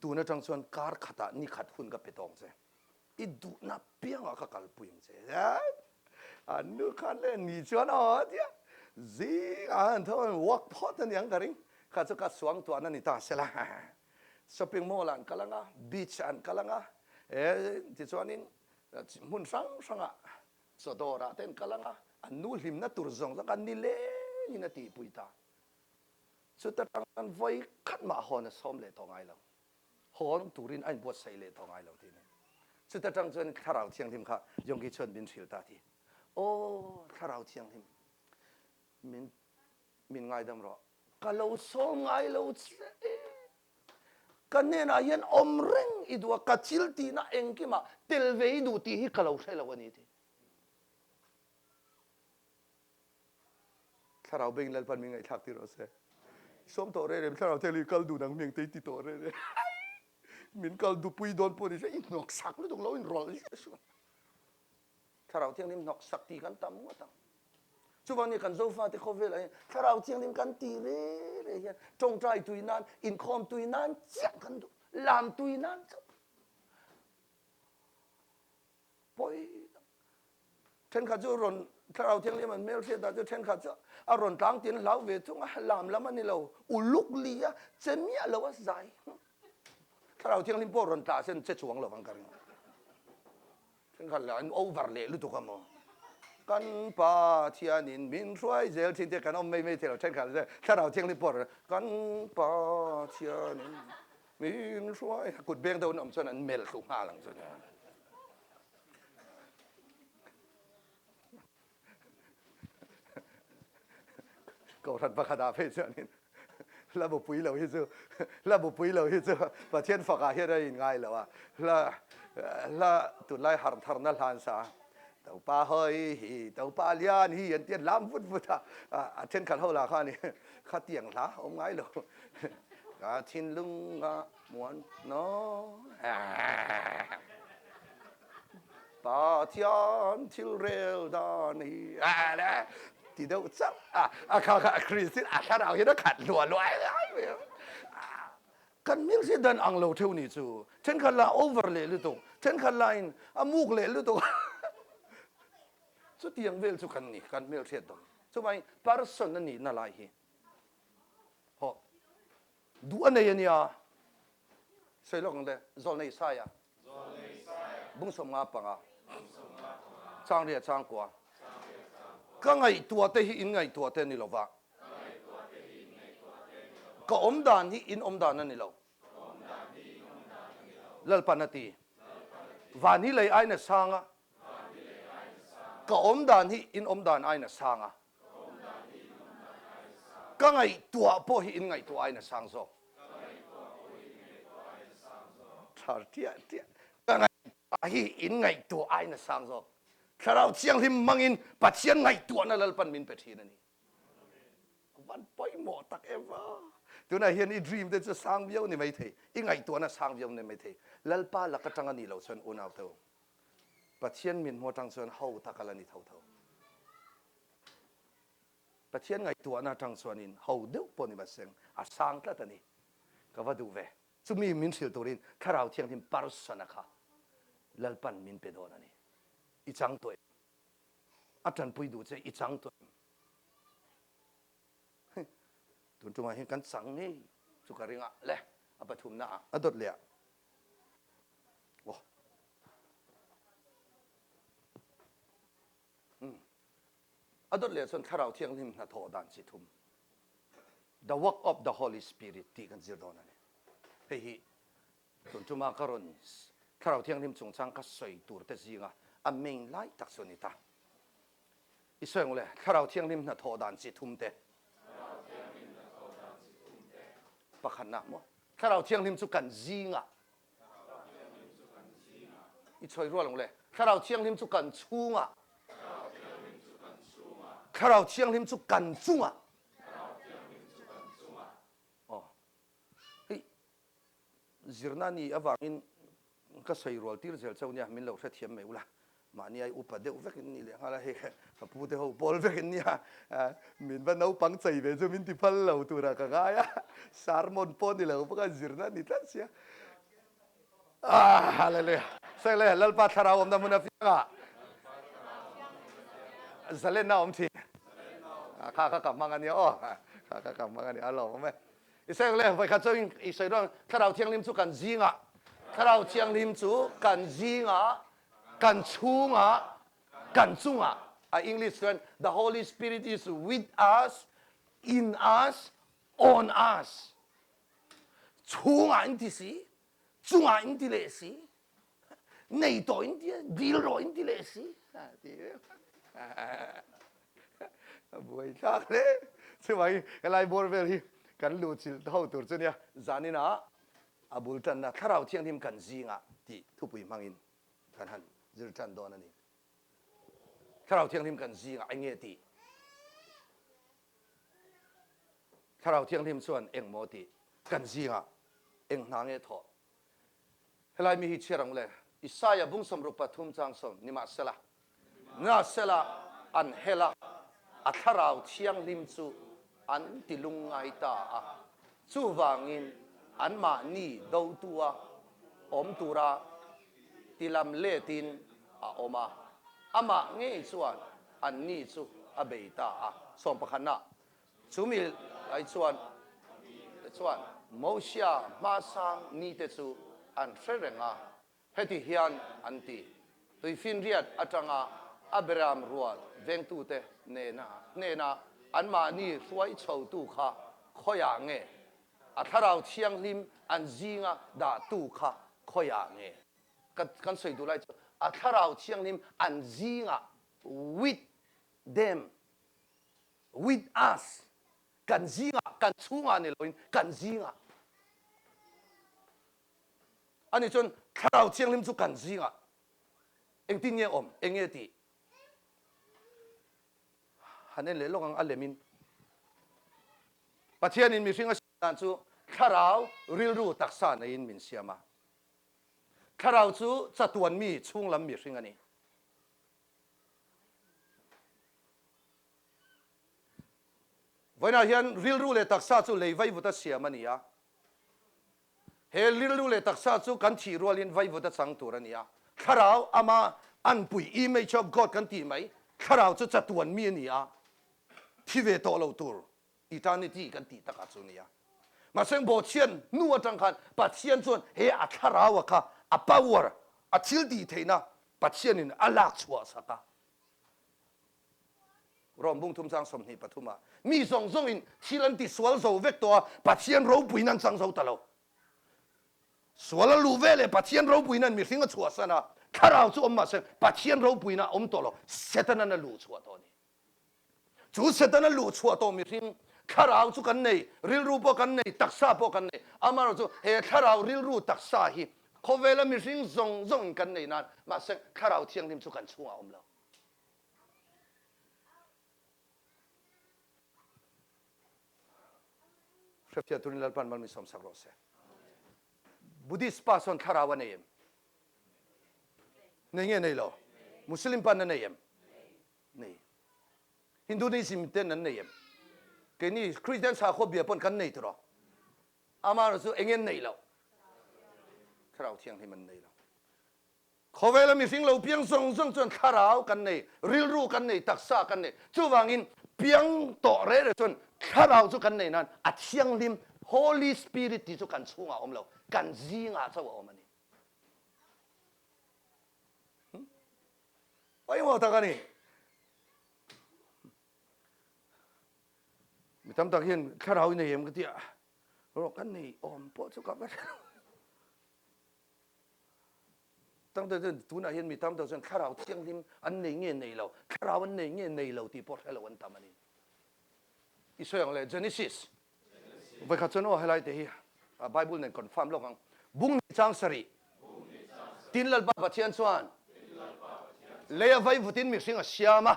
tun atang chuan kar khatah ni khat hun ka pe tawng che. I duhna piangah ka kalpui ang che. An nu khan le ni chuan aw tia zing ah an tho an walk phawt a niang ka ring. Kha chu ka suang tuahna ni ta sela. Shopping mall ah an kal anga, beach ah an kal anga, e tichuanin hmun hrang hrangah chawdawr ah te an kal anga, an nu hlimna tur zawng zawng kha nilengin a tihpui ta. Chuta tang chuan vawi khat mah hawn a sawm leh tawh ngai lo. Hawn turin a inbuatsaih leh tawh ngai lo ti a ni. Chuta tang chuan Thlarau Thianghlim kha Yonggi chuan min hrilh ta ti. Aw Thlarau Thianghlim, min min ngaidam rawh. Ka lo sawm ngai lo che. Ka hnenah hian awm reng i duh a, ka thil tihna engkimah tel ve i duh tih hi ka lo hre lo a ni ti. Thlarau bengin Lalpan min ngaihthlak tir rawh se. Sawm tawh reh rem thlarau thel hi kal dun ang hming te i ti tawh reh reh. Min kal dupui dawn pawh ni se i hnawk sak lutuk lo in rawlh ziah suh. Thlarau Thianghlim hnawk sak tih kan tam ngawt ang. Chuvang nia kan Zofate khawvelah hian Thlarau Thianghlim kan ti re re hian tawngtai tui nan, inkhawm tui nan chiah kan duh, lam tui nan chauh. Pawi tak. Thenkhat chu rawn Thlarau Thianghlim an hmelhriat ah chu thenkhat chu a rawn tlang tin hlau ve thung a, lam lam a ni lo, uluk li a, che miah lo a zai. Thlarau Thianghlim pawh rawn tla sen che chuang lo ang ka ring. Thenkhat lah an over leh lutuk a maw? Kan Pathianin min hruai zel thin te kan awm mai mai thei lo. Thenkhat chu Thlarau Thianghlim pawh kan Pathianin min hruai kut beng deuh an awm chuan an melh thlu nghal ang chu. Kohhran pakhat ah phei chuanin hla bupui lo hi chu hla bupui lo hi chu Pathian fakah hian a inngai lo a, hla hla tunlai harh tharna hlan sa Topa hawi hi Topa lian hi an ti an lam vut vut a, a thenkhat ho lah khan khatiang hla a awm ngai lo ka thinlunga muan naw Pathian thil rel dan hi a ti deuh chauh a, a kha kha a Kristin a thlarau hian a khat hluah hluah ai ai mai a. Kan hming si dan ang lo theuh ni chu thenkhat lah over leh lutuk, thenkhat lah in a muk leh lutuk chutiang vel chu kan ni, kan hmelhriat dawn. Chuvangin person a nihna lai hi hawh Duh a nei a nia. Sawi lawk ang le. Zawlnei Saia. Bungsawm 55. Changria changkua. Ka ngaihtuah te hi in ngaihtuah te a ni lo va. Ka awm dan hi in awm dan a ni lo. Lalpan a ti. Van hi lei aiin a sang a. Ka awm dan hi in awm dan aiin a sang a. Ka ngaihtuah pawh hi in ngaihtuah aiin a sang zawk. Thar tiah tiah. Ka ngaihtuah hi in ngaihtuah aiin a sang zawk. Thlarau Thianghlim hmangin Pathian ngaihtuahna Lalpan min pe thin a ni. Van pawimawh tak em va. Tunah hian i dream te chu sang viau ni maithei. I ngaihtuahna sang viau ni maithei. Lalpa lak atang a nih loh chuan unau te u. Pathian min hmu atang chuan ho tak a la ni tho tho. Pathian ngaihtuahna atang chuanin ho deuh pawh ni mahseng a sang tlat a ni. Ka va duh ve. Chumi min hrilh turin Thlarau Thianghlim person-a kha Lalpan min pe dawn a ni. I chang tawh em? A tanpui duh che i chang tawh em? Tun tumah hian kan chang ngei chu ka ring a le a pathumna ah a dawt leh ah. Aw. A dawt leh chuan Thlarau Thianghlim hnathawh dan chi thum, The work of the Holy Spirit tih kan zir dawn a ni. Hei hi tun tuma ka rawn Thlarau Thianghlim chungchang ka sawi tur te zinga a main lai tak chu a ni ta. I sawi ang le, Thlarau Thianghlim hnathawh dan chi thum te. Pakhatna maw? Thlarau Thianghlim chu kan zingah I chhawi rual ang le. Thlarau Thianghlim chu kan chhungah. Thlarau Thianghlim chu kan chungah. Aw. Hei zirna ni avangin ka sawi rual tir zel chauh nia min lo hrethiam mai ula. Mahni ai upa deuh vek in ni leh nghal a, hei ka pu te ho pawl vek in nia, min va naupang chei ve chu min ti phal lo tura ka ngai a, sermon pawh ni lo bawk a, zirna a ni tlat sia. Ah, hallelujah. Sawi le, Lalpa thlarau awmna hmun apiangah zalenna awm thin. Kha kha ka hmang a nia aw, kha kha ka hmang a nia, a lawm awm e. I sawi le, vawikhat chu i sawi dawn, Thlarau Thianghlim chu kan zingah, Thlarau Thianghlim chu kan zingah, kan chhungah, kan chungah. A English chuan the Holy Spirit is with us, in us, On us. Chhungah in ti si, chungah in ti leh si, nei tawh in ti, dil rawh in ti leh si. A buai thlak hle. Chuvangin helai bawr vel hi kan luh chilh ho tur chu nia zaninah a bul tanna Thlarau Thianghlim kan zingah tih thupui hmangin kan han zir tan dawn a ni. Thlarau Thianghlim kan zingah eng nge tih? Thlarau Thianghlim chuan eng maw tih? Kan zingah eng hna nge thawh? Helai mi hi chhiar ang le. Isaiah bung 63 chang sawm, Nimahsela, nimahsela an hel a, a Thlarau Thianghlim chu an ti lungngai ta a, chuvangin anmahni dotua awm tura ti lam letin a awm a, amah ngei chuan anni chu a bei ta a. Sawm pakhatna, Chumi lai chuan te chuan Mosia hmasang nite chu an hre reng a, heti hian an ti, Tuifinriat atanga Abraham rual vengtute nena hnena anmahni hruai chhotu kha khawiah nge? A Thlarau Thianghlim an zinga dahtu kha khawiah nge? Kan sawi duh lai chu a Thlarau Thianghlim an zingah with them, with us, kan zingah, kan chhungah ni loin kan zingah. Ani chuan Thlarau Thianghlim chu kan zingah engtin nge awm, eng nge tih? Han en leh lawk ang a lemin. Pathianin mihring a siam dan chu thlarau rilru taksa neiin min siam a. Thlarau chu chatuan mi chhunglam mihring a ni. Vawiinah hian rilru leh taksa chu lei vaivuta siam a ni a. He rilru leh taksa chu kan thih rualin vaivut a chang tur a ni a. Thlarau ama anpui, image of God kan tih mai, thlarau chu chatuan mi a ni a, thi ve tawh lo tur, eternity kan tih takah chu a ni a. Mahse Bawhchhiat hnu atang khan Pathian chuan he a thlarau a kha a power, a thil tih theihna Pathianin a lak chhuah sak a. Rom bung thum chang 23 ah mi zawng zawngin thil an ti sual zo vek tawh a, Pathian ropuiin an chang zo ta lo. Sual a luh ve leh Pathian ropuiin an mihring a chhuahsan a, thlarau chu awm mahse Pathian ropuiin a awm tawh lo, Setanan a luh chhuah tawh a ni. Chu Setana luh chhuah tawh mihring, thlarau chu kan nei, rilru pawh kan nei, taksa pawh kan nei. Amaherawhchu he thlarau rilru taksa hi khawvela mihring zawng zawngin kan nei nan, mahse thlarau thianghlim chu kan chhungah a awm lo. Hriatfiah turin Lalpan mal min sawmsak rawh se. Buddhist pa sawn thlarau a nei em? Nei nge nei lo? Muslim pan a nei em? Nei. Hinduism ten an nei em? Keini Christian sakhaw bia pawn kan nei tawh. Amaherawh chu eng nge nei lo? Thlarau thianghlim an nei lo. Khawvela mihring lo piang zawng zawng chuan thlarau kan nei, rilru kan nei, taksa kan nei. Chuvangin piang tawh reh reh chuan thlarau chu kan nei nan a thianghlim, Holy Spirit tih chu kan chhungah a awm lo, kan zingah chauh a awm a ni. Pawimawh tak a ni. Mi tam tak hian thlarau i nei em ka ti a, rawh kan nei awm pawh chu ka va hre lo. Tam tak chuan tunah hian mi tam tak chuan thlarau thianghlim an nei nge nei lo, thlarau an nei nge nei lo tih pawh hre lo an tam a ni. I sawi ang le, Genesis Vawikhat chuan aw helai te hi Bible nen confirm lawk ang. Bung ni chang sarih. Tin Lalpa Pathian chuan leia vaivutin mihring a siam a.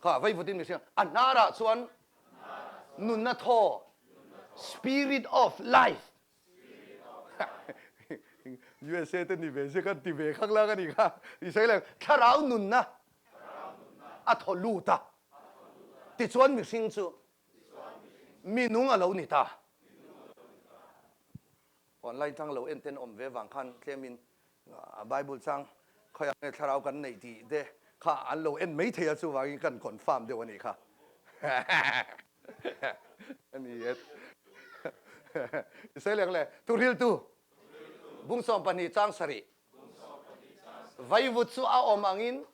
Kha vaivutin mihring a hnarah chuan nunna thaw spirit of life USA te ni ve se kan ti ve khang lang a ni kha. I sawi leh thlarau nunna a thaw lut a. Tichuan mihring chu mi nung a lo ni ta. Online tang lo en ten awm ve vang khan tlemin Bible chang khawiah nge thlarau kan neih tih te kha an lo en mai thei a chuvangin kan confirm deuh a nih kha. A ni e. I sawi leng le, Thuhriltu, bung 12 chang sarih. Vaivut chu a awm angin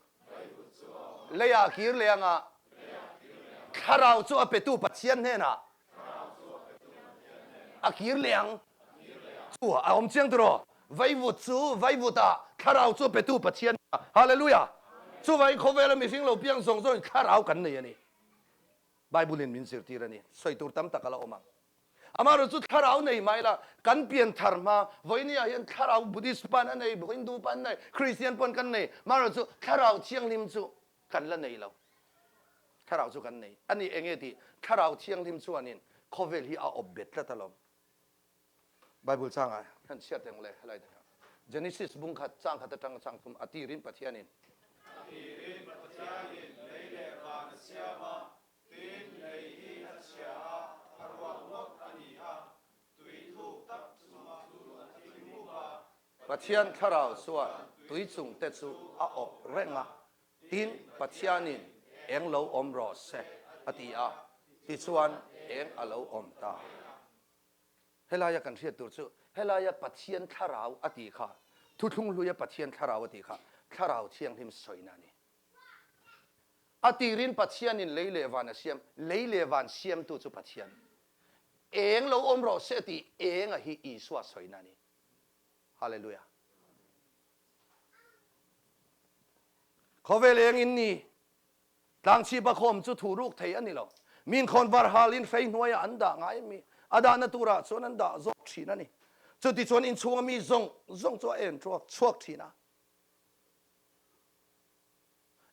leiah kir leh anga. Thlarau chu a petu Pathian hnenah a kir leh ang. Chu a awm chiang tiraw? Vaivut chu vaivutah Thlarau chu a petu Pathian hnenah. Hallelujah! Chuvangin khawvela mihring lo piang zawng zawngin Thlarau kan nei a ni. Bible-in min zirtir a ni. Sawi tur tam tak a la awm ang. Amaherawh chu thlarau nei mai la, kan pian thar hma, vawinia hian thlarau Buddhist pawn a nei, Hindu pawn a nei, Christian pawn kan nei, amaherawh chu thlarau thianghlim chu kan la nei lo. Thlarau chu kan nei. A ni enge tih? Thlarau thianghlim chuanin khawvel hi a awp bet tlat alawm. Bible changah hian chhiat eng le helai te kha. Genesis bung khat chang khat atanga chang thum a tirin Pathianin. A tirin Pathianin lei leh van a siam a, tin lei hi a chhia a, a ruak ngawt a ni a, tui thuk tak chungah chu a thi mup a. Pathian thlarau chuan tui chung te chu a awp reng a, tin Pathianin eng lo awm rawh se a ti a, tichuan eng a lo awm ta. Helaia kan hriat tur chu helaia Pathian thlarau a tih kha Thuthlung hluia Pathian thlarau a tih kha Thlarau Thianghlim sawina a ni. A tirin Pathianin lei leh van a siam, lei leh van siamtu chu Pathian. Eng lo awm rawh se tih enga hi Isua sawina a ni. Hallelujah. Khawvel eng in ni Tlangchhipa khawm chu thu ruk thei a ni lo. Min khawn var halin hrei hnuaiah an dah ngai mi, a dahna turah chuan an dah zawk thin a ni. Chutichuan inchhunga mi zawng zawng chu a en thuak chhuak thin a.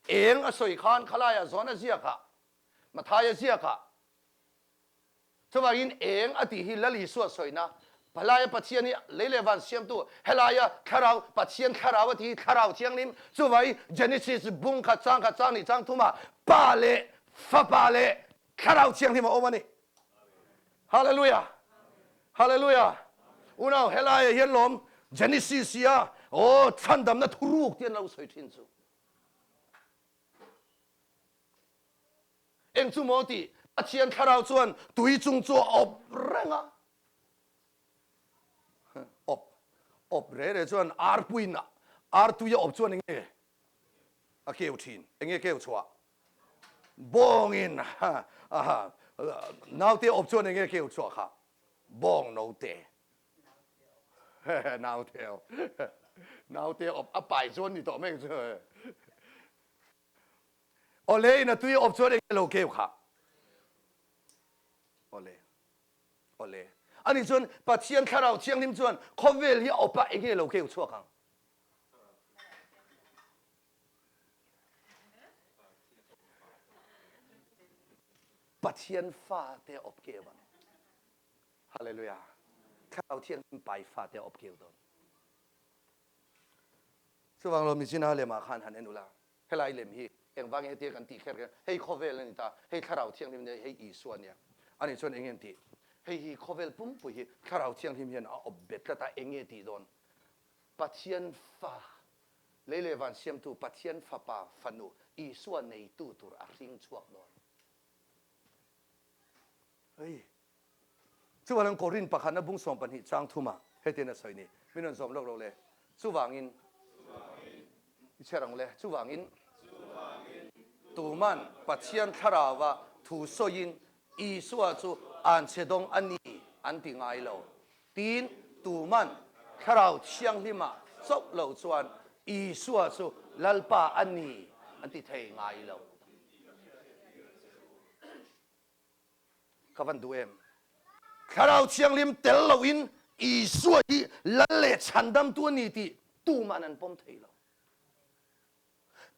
Eng a sawi khan khalaiah zawn a ziak a, Mathai a ziak a. Chuvangin eng a tih hi Lal Isua sawina, Helaia Pathian hi lei leh van siamtu, helaia thlarau, Pathian thlarau a tih hi Thlarau Thianghlim, chuvangin Genesis bung khat chang khat chang nih chang thumah Pa leh Fapa leh Thlarau Thianghlim a awm a ni. Hallelujah! Hallelujah! Unau, helaia hian lawm Genesis hi a aw chhandamna thuruk tih an lo sawi thin chu. Eng chu maw tih? Pathian thlarau chuan tui chung chu a awp reng a. Awp, awp re re chuan arpuiin artui a awp chuan enge a keu thin? Enge keu chhuah? Bawngin naute awp chuan enge keu chhuah kha? Bawng note. Naute awp. Naute awp a pai chuan ni tawh mai chu. Awle in a tui awp chuan enge lo keu kha? Awle. Awle. Ani chuan Pathian thlarau thianghlim chuan khawvel hi a awp a enge lo keu chhuak ang? Pathian fa te awp keu ang. Hallelujah. Thlarau thianghlim pai fa te awp keu dawn. Chuvang lo Michina lemah khan han en ula, helai lem hi engvangin hetia kan tih kher kher, hei khawvel a ni ta, hei Thlarau Thianghlim a nia, hei Isua a nia. Ani chuan enge an tih? Hei hi khawvel pumpui hi Thlarau Thianghlim hian a awp bet tlat a, enge tih dawn? Pathian fa, lei leh van siamtu Pathian Fapa fanu Isua neitu tur a hring chhuak dawn. Hei. Chuvangin Korin pakhatna bung 12 chang thumah hetian a sawi ni. Min rawn zawm lawk lo le. Chuvangin i chhiar ang le. Chuvangin tuman Pathian thlarauva thu sawiin Isua chu anchhe dawng a ni an ti ngai lo. Tin, tuman Thlarau Thianghlima chauh lo chuan Isua chu Lalpa a ni an ti thei ngai lo. Ka van duh em? Thlarau Thianghlim tel loin Isua hi Lal leh Chhandamtu a ni tih tuman an pawm thei lo.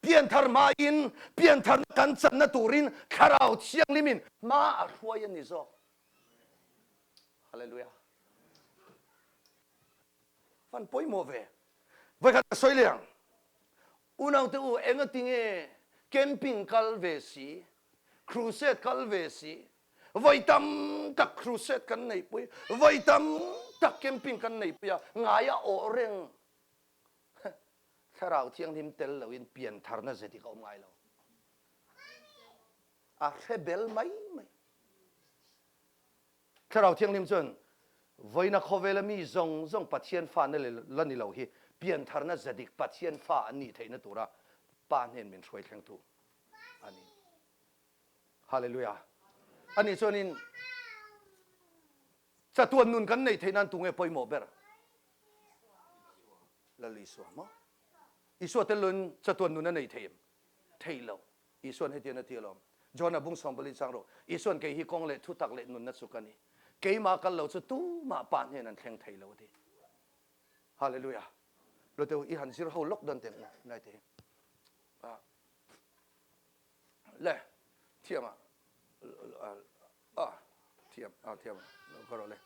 Pianthar hmain piantharna kan channa turin Thlarau Thianghlimin hma a hruai a ni zawk. Hallelujah. Van pawimawh ve. Vawikhat ka sawi leh ang. Unaute u, engatinge camping kal ve si, crusade kal ve si, vawi tam tak crusade kan neihpui, vawi tam tak camping kan neihpui a, ngai a awh reng. Thlarau Thianghlim tel loin piantharna ze dik a awm ngai lo. A hre bel mai mai. Thlarau Thianghlim chuan vawiina khawvela mi zawng zawng Pathian fa na la ni lo hi piantharna zadik Pathian fa an nih theihna tura Pa hnen min hruai thlengtu a ni. Hallelujah. Ani chuanin chatuan nun kan neih theih nan tunge pawimawh ber? Lal Isua maw? Isua tel loin chatuan nun a nei thei em? Thei lo. Isuan hetian a ti alawm. John-a bung sawmpali chang rawh. Isuan kei hi kawng leh thutak leh nunna chu ka ni. Keimah kal lo chu tumah Pa hnen an thleng thei lo a ti. Hallelujah. Loteu i han zir ho lawk dawn teh ngai te hi. Le thiam a a thiam a thiam lo ka rawh le.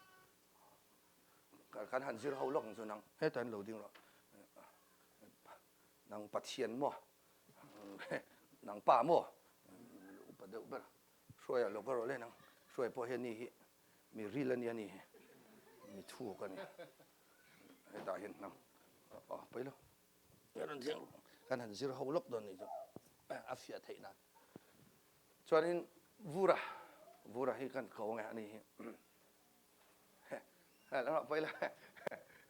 Kan han zir ho lawk ang chu nang hetah hian lo ding rawh. Nang Pathian maw? Nang pa maw? Upa deuh ber hruai lo ka rawh le nang hruai pawh hian ni hi mi ril a nia ni hi mi thuk a ni. Hetah hian nang a pawi lo. Kan han zir ho lawk dawn ni chu a fiah theih nan. Chuanin vura vura hi kan ko nge ani hi.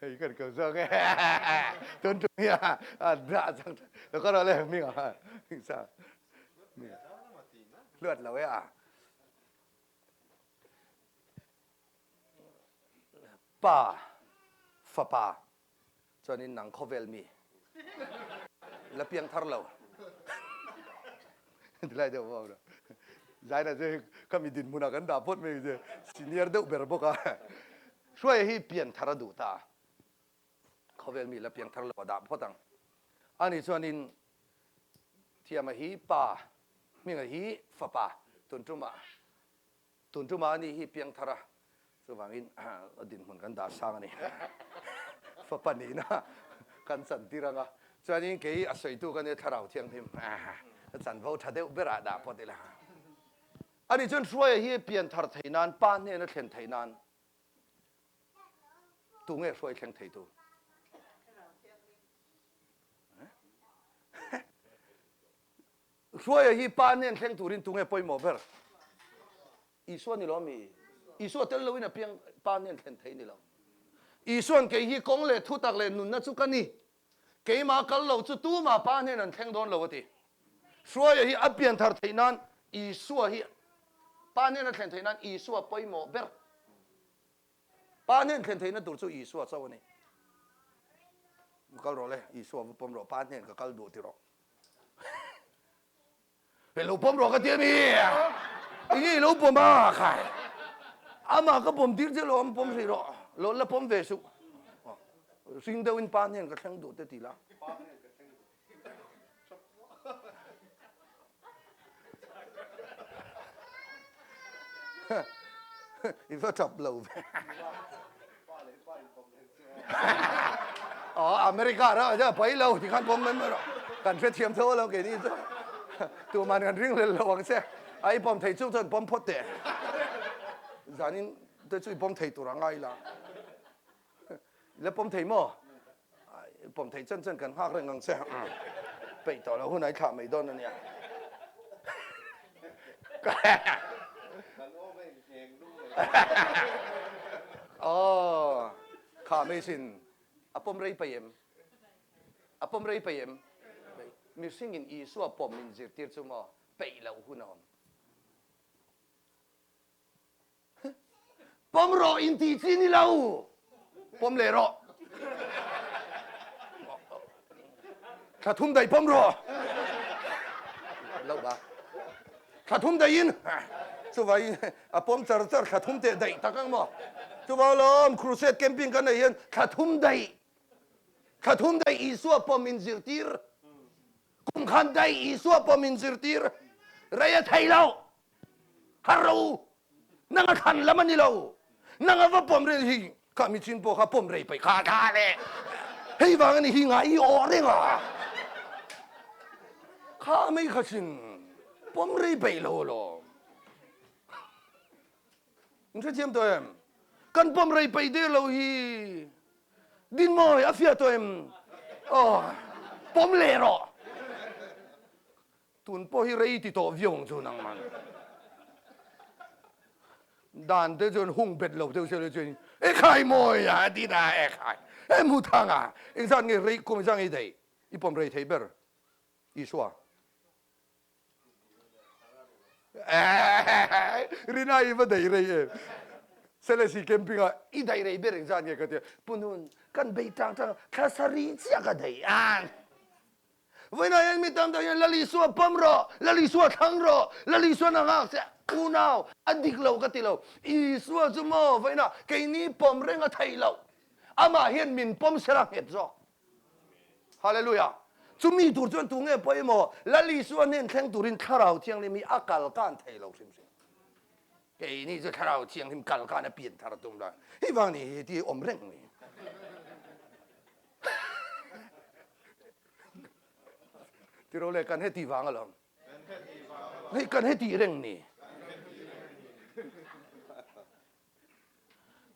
Hei kan ko zawk e. Tun tum hi a dah chang lo ka rawh le hming a hming sa. Luat lo e a. Pa fapa Chuanin nang khawvel mi la piang thar lo tilai deuh vau dah. Zaina chu ka mi dinhmunah kan dah phawt mai che senior deuh ber bawk a. Hruaia hi pian thar a duh ta. Khawvel mi la piang thar lo a dah phawt ang. Ani chuanin Thiama hi pa, Hminga hi fapa tun tumah Tun tumah ani hi piangthar a, chuvangin a dinhmun kan dah sang a ni. Fapa nihna kan chantir ang a, chuanin kei a sawitu ka nia Thlarau Thianghlim a chanvo tha deuh berah dah phawt ila. Ani chuan Hruaia hi pianthar theih nan, Pa hnena thlen theih nan tunge hruai thleng theitu? Hruaia hi Pa hnen thleng turin tunge pawimawh ber? Isua ni lo mi? Isua tel loin a piang Pa hnen thlen thei ni lo. Isuan kei hi kawng leh thutak leh nunna chu ka ni. Keimah kal lo chu tumah Pa hnen an thleng dawn lo a ti. Hruaia hi a pian thar theih nan Isua hi Pa hnen a thlen theih nan Isua pawimawh ber. Pa hnen thlen theihna tur chu Isua chauh a ni. Kal rawh le, Isua va pawm rawh, Pa hnen ka kal duh ti rawh. Hei lo pawm rawh ka ti a mi? Enge i lo pawm a khai? Amah ka pawm tir che lo, am pawm hrih rawh. Lo la pawm ve suh. Hring deuhin pa hnen ka thleng duh te ti la. I va tap lo ve. Aw America ram ah pai lo ti khan pawm mai mai rawh. Kan hrethiam tho lo keini chu. Tuman kan ring hlel lo ang che. A i pawm thei chu chuan pawm phawt teh. Zanin te chu i pawm thei tur a ngai la. La pawm thei maw? Pawm thei chan chan kan nghak reng ang che. Peih tawh lo hun ai thlah mai dawn a nia. Kan awm a inheng lung mai. Aw, kha mai sin. A pawm rei peih em? A pawm rei peih em? Mihringin Isua pawm min zirtir chu maw peih loh hun a awm. Pawm rawh in tih chi ni lo. Pawm leh rawh. Thla thum daih pawm rawh. Lo ba. Thla thum daih in chuvai a pawm char char thla thum teh daih tak ang maw. Chuvang lawm crusade camping kan nei hian thla thum daih thla thum daih Isua pawm in zirtir. Kum khan daih Isua pawm in zirtir. Rei a thei lo. Har ro u, nang a thlan lam a ni lo, nang a va pawm reng hi kha mi chin pawh kha pawm rei paih kha tha le, hei vang a ni hi ngai i awh reng a, kha mai kha chin pawm rei paih lo alawm. In hrethiam tawh em? Kan pawm rei paih der lo hi Dinmawi a fiah tawh em? Aw, pawm leh rawh. Tun pawh hi rei ti tawh viau ang chu nangman. Dan te chuan hung bet lo deuh sela chuan e khai mawi a ti ta e khai e mu thang a engzat nge rei kum engzat nge daih i pawm rei thei ber Isua. Rina i va daih rei em? Selesih camping ah i daih rei ber engzat nge ka ti a, Pu Nun, kan bei tang tang a, thla sarih chiah ka daih ang. Vawiinah hian mi tam tak hian Lal Isua pawm rawh, Lal Isua thlang rawh, Lal Isua na nghak che, unau, a dik lo ka ti lo. Isua chu maw vawiinah keini pawm reng a theih loh. Amah hian min pawm sela nghet zawk. Hallelujah! Chumi tur chuan tu nge pawimawh? Lal Isua hnen thleng turin Thlarau Thianghlim hi a kal kan thei lo hrim hrim. Keini chu Thlarau Thianghlim kal kan a pian thar tum la. Hei vang ni hi ti awm reng ni. Tiro le kan heti vang alawm. Hei kan heti reng ni.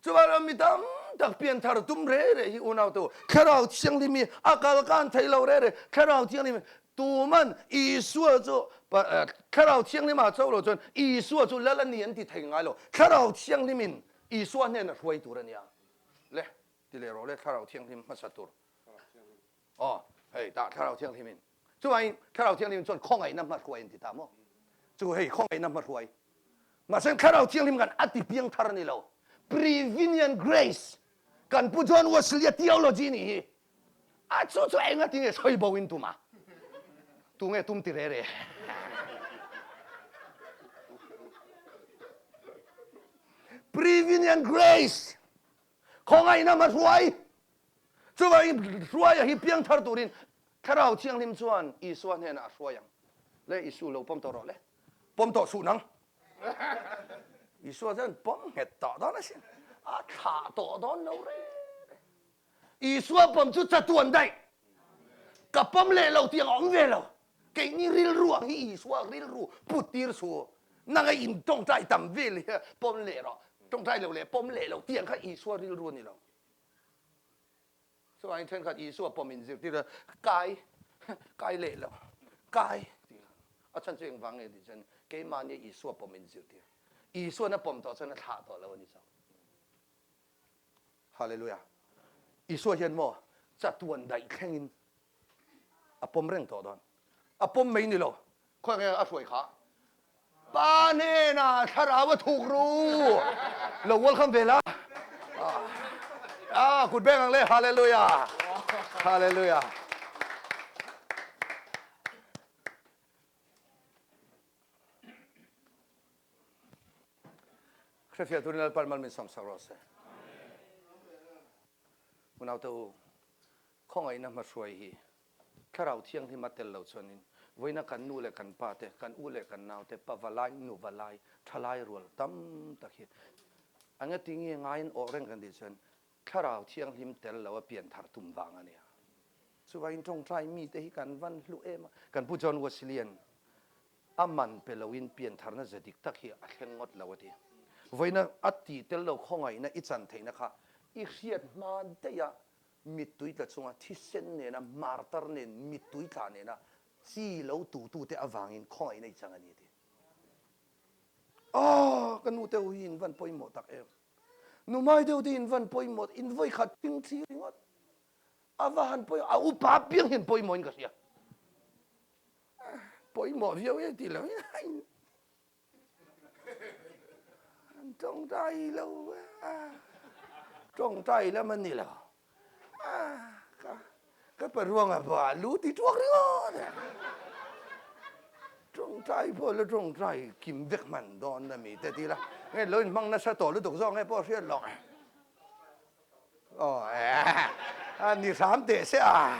Chuvangin mi tam tak pianthar tum re re hi unau tu Thlarau Thianghlim hi a kal kan thei lo re re. Thlarau Thianghlim tuman Isua chu Thlarau Thianghlim ah cho lo chuan Isua chu Lal a ni an ti thei ngai lo. Thlarau Thianghlim in Isua hnen a hruai tur a nia. Le ti leh rawh le Thlarau Thianghlim hmasa tur. Aw, hei tah Thlarau Thianghlim in. Chuvangin Thlarau Thianghlim chuan khawngaihna hmahruai an ti ta maw? Chu hei khawngaihna hmahruai. Mahse Thlarau Thianghlim kan a ti piang thar a ni lo. Prevenient grace kan Pu John Wesley-a theology nih hi. A chu chu enga tinge sawi bo in tum a? Tunge tum ti re re? Prevenient grace khawngaihna hmahruai. Chuvangin Hruaia hi piangthar turin Thlarau Thianghlim chuan Isua hnenah a hruai ang. Le Isu lo pawm tawh rawh le. Pawm tawh suh nang. Isua chuan pawm nghet tawh dawn asin. A thlah tawh dawn lo re re. Isua pawm chu chatuan daih. Ka pawm leh lo tiang a awm ve lo. Keini rilru ang hi Isua rilru put tir su. Nang a in tawngtai tam vel hi pawm leh rawh. Tawngtai lo leh pawm leh lo tiang kha Isua rilru a ni lo. Chuvangin thenkhat Isua pawm in zirtir a, kai, kai leh lo, kai tih kha. A chhan chu engvang nge tih chuan keimahnia Isua pawm in zirtir. Isuan a pawm tawh chuan a thlah tawh lo a ni chauh. Hallelujah. Isua hian maw chatuan daih thlengin a pawm reng tawh dawn. A pawm mai ni lo, khawi nge a hruai kha? Pa hnenah thlarau a thuk ru. Lo welcome ve la. Ah, kut beng ang le. Hallelujah. Hallelujah. Hrefiah turin Lalpan mal min sawm sak rawh se. Unaute u, Khawngaihna hmahruai hi Thlarau Thianghlim a tel lo chuanin vawiina kan nu leh kan pa te, kan u leh kan nau te, pa valai, nu valai, thalai rual tam tak hi a nge ti nge ngaiin awh reng kan tih chuan Thlarau Thianghlim tel lo a pianthar tum vang a nia. Chuvangin tawngtai mite hi kan van hlu em a. Kan Pu John Wesley-a'n A man pe loin piantharna ze dik tak hi a thleng ngawt lo a ti. Vawiina a tih tel lo khawngaihna i chan theihna kha i hriat hma daih a mittui tla chunga thisen nena martar nen mittui tla nena chi lo tutute avangin khawngaihna i chang a ni a ti. Aw ka nu te ho hi in van pawimawh tak em. Nu mai deuh te in van pawimawh in vawikhat thing thli ringawt a va han pawimawh a upa apiang hian pawimawhin ka hria. Pawimawh viau e ti lo in an tawngtai lo a, tawngtai lam a ni lo. Ka ka paruanga pawh a lu ti tuak ringawt a. Tawngtai pawh la tawngtai kim vek hman dawn a mi te ti la. Nge lo inhmang nasa tawh lutuk zawk nge pawh hriat loh. Aw a ni hram teh se a.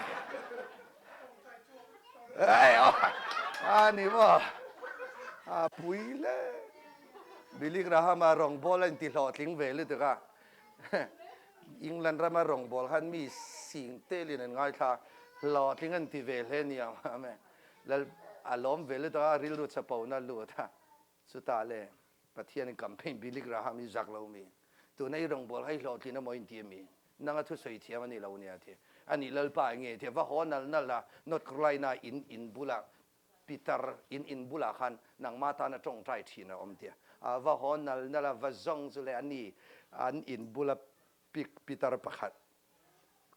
A ni maw a pui hle. Billy Graham-a rawngbâwl a inti hlawhtling ve lutuk a. England rama rawngbâwl khan mi sing telin an ngaithla hlawhtling an ti ve hle ni ang. Amen. Lal a lawm ve lutuk a, rilru chapona lut a. Chutah le Pathianin campaign Billy Graham hi zak lo mi? Tuna i rawngbâwl kha i hlawhtlin emaw inti a mi? Nanga thusawi thiam a ni lo nia ti. A nih Lalpa eng nge tia va haw nal nal a, North Carolina in in bulah Peter in in bulah khan nangmah tana tawngtai thin a awm tia. A va haw nal nal a, va zawng chu le a ni an in bula Peter pakhat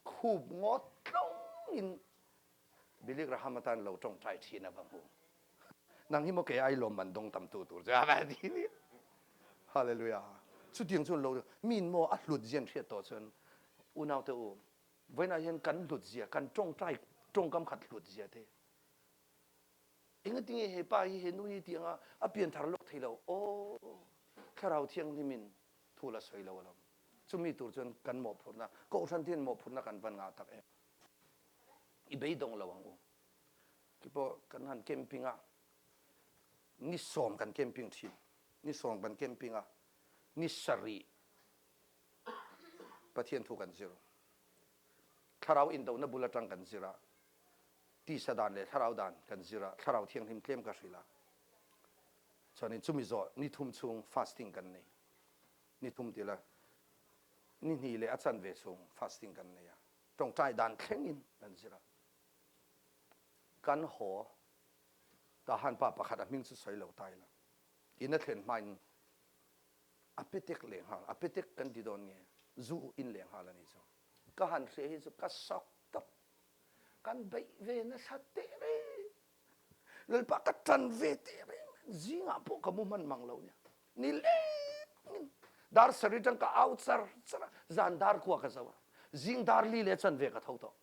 khup ngawt tlawng in Billy Graham atan lo tawngtai thin a va hmu. Nang hi maw kei ai lawmman dawng tamtu tur chu a ti ni. Hallelujah. Chutiang chuan lo min maw a hlut zian hriat tawh chuan unaute u vawiinah hian kan hlut zia kan tawngtai tawngkam khat hlut zia te Engatinge he pa hi he nu hi tianga a pianthar lawk thei lo? Aw, Thlarau Thianghlimin thu la sawi lo alawm. Chumi tur chuan kan mawhphurhna, Kohhran te hian mawhphurhna kan van ngah tak em? I beidawng lo ang u. Keipawh kan han camping a, ni sawm kan camping thin. Ni sawm kan camping a, ni sarih Pathian thu kan zir. Thlarau indona bul atang kan zir a, tisa dan leh thlarau dan kan zir a, thlarau thianghlim tlem ka hrilh a, chuanin chumi zawh ni thum chhung fasting kan nei, ni thum ti la ni hnih leh a chanve chhung fasting kan nei a, tawngtai dan thlengin kan zir a, kan haw tahan pa pakhat a hming chu sawi lo ta ila, in a thlen hmain a petek leh nghal, a petek kan ti dawn nge zu in leh nghal a ni chu, ka han hria hi chu ka shock tawp. Kan beih ve nasa teh reng. Lalpa ka ṭan ve teh reng. Zingah pawh ka mu hman mang lo nia. Ni lengin dar sarih ṭang ka au char char a, zan dar kua ka zo a. Zing dar li leh chanve ka tho tawh.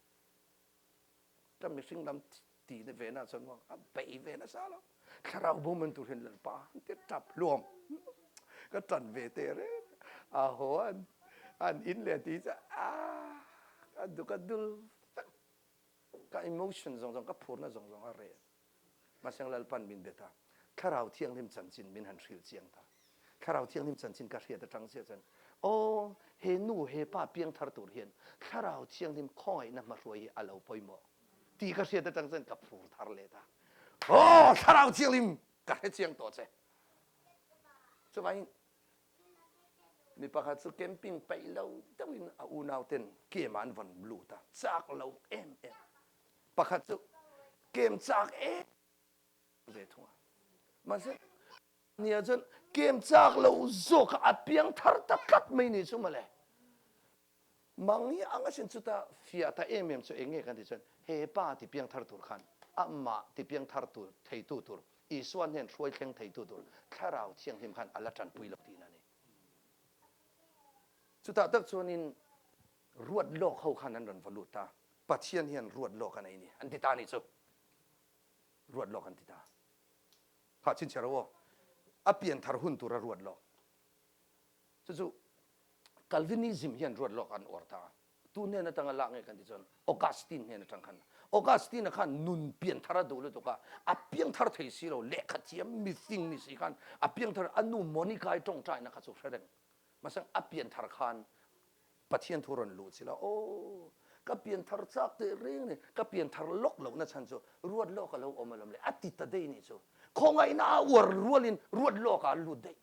Ka mihring lam ti na ve na chuan a bei ve nasa lo. Thlarau bo man tur hian Lalpa an ti ṭap hluam. Ka ṭan ve teh reng. A haw an an in leh ti chu a ka duk a dul vek. Ka emotion zawng zawng ka phurna zawng zawng a reh. Mahse Lalpan min bet a, Thlarau Thianghlim chanchin min han hrilh chiang ta. Thlarau Thianghlim chanchin ka hriat aṭang chiah chuan aw he nu he pa piangthar tur hian Thlarau Thianghlim khawngaihna hmahruai hi a lo pawimawh tih ka hriat aṭang chuan ka phur thar leh ta. Aw Thlarau Thianghlim ka hre chiang tawh che. Chuvangin mi pakhat chu camping peih lo deuhin a unau ten kem ah an vawn lut a, chak lo em em. Pakhat chu kem chak em ve thung a. Mahse nia chuan kem chak lo zawk a piang thar ta tlat mai ni chu mawle. Mang hi ang asin chuta fiah ta em em chu eng nge kan tih chuan he pa ti piang thar tur khan amah ti piang thar tur theitu tur Isua hnen hruai thleng theitu tur Thlarau Thianghlim khan a la tanpui lo tihna a ni. Chutah tak chuanin ruat lawk ho khan an rawn va lut ta, Pathian hian ruat lawk a nei ni an ti ta a nih chu. Ruat lawk an ti ta. Kha chhinchhiah rawh aw. A pian thar hun tura ruat lawk. Chu chu Calvinism hian ruat lawk an uar ta a. Tu hnen atanga lak nge kan tih chuan Augustine hnen atang khan. Augustine-a khan nun pianthar a duh lutuk a, a piangthar thei si lo, lehkha thiam mifing ni si khan a piangthar, a nu Monica-i tawngtaina kha chu hre reng. Mahse a pianthar khan Pathian thu rawn luh chila, aw ka pianthar chak teh reng ni, ka pianthar lawk lohna chhan chu ruat lawk a lo awm alawm le, a ti ta daih nih chu. Khawngaihna a uar rualin ruat lawkah a lut daih.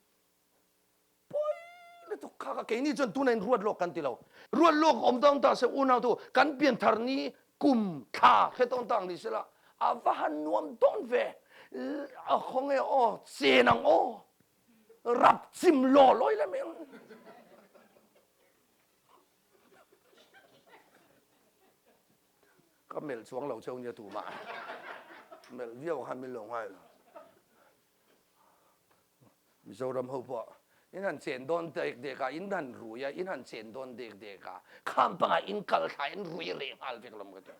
Pawi lutuk kha ka keini chuan tunah in ruat lawk kan ti lo. Ruat lawk awm dawn ta se unau tu kan pianthar ni kum thla hre tawn tak ni sela a va han nuam dawn ve. A khawnge aw chen ang aw rap chim law lawi le mai ang. Ka melh chuang lo cheu nia tumah. Melh viau khan min lo ngai lo. Mizoram ho pawh in han chen dawn dek dek a, in han rui a, in han chen dawn dek dek a, kham pangah in kal thla in rui reh nghal vek lawm ka ti.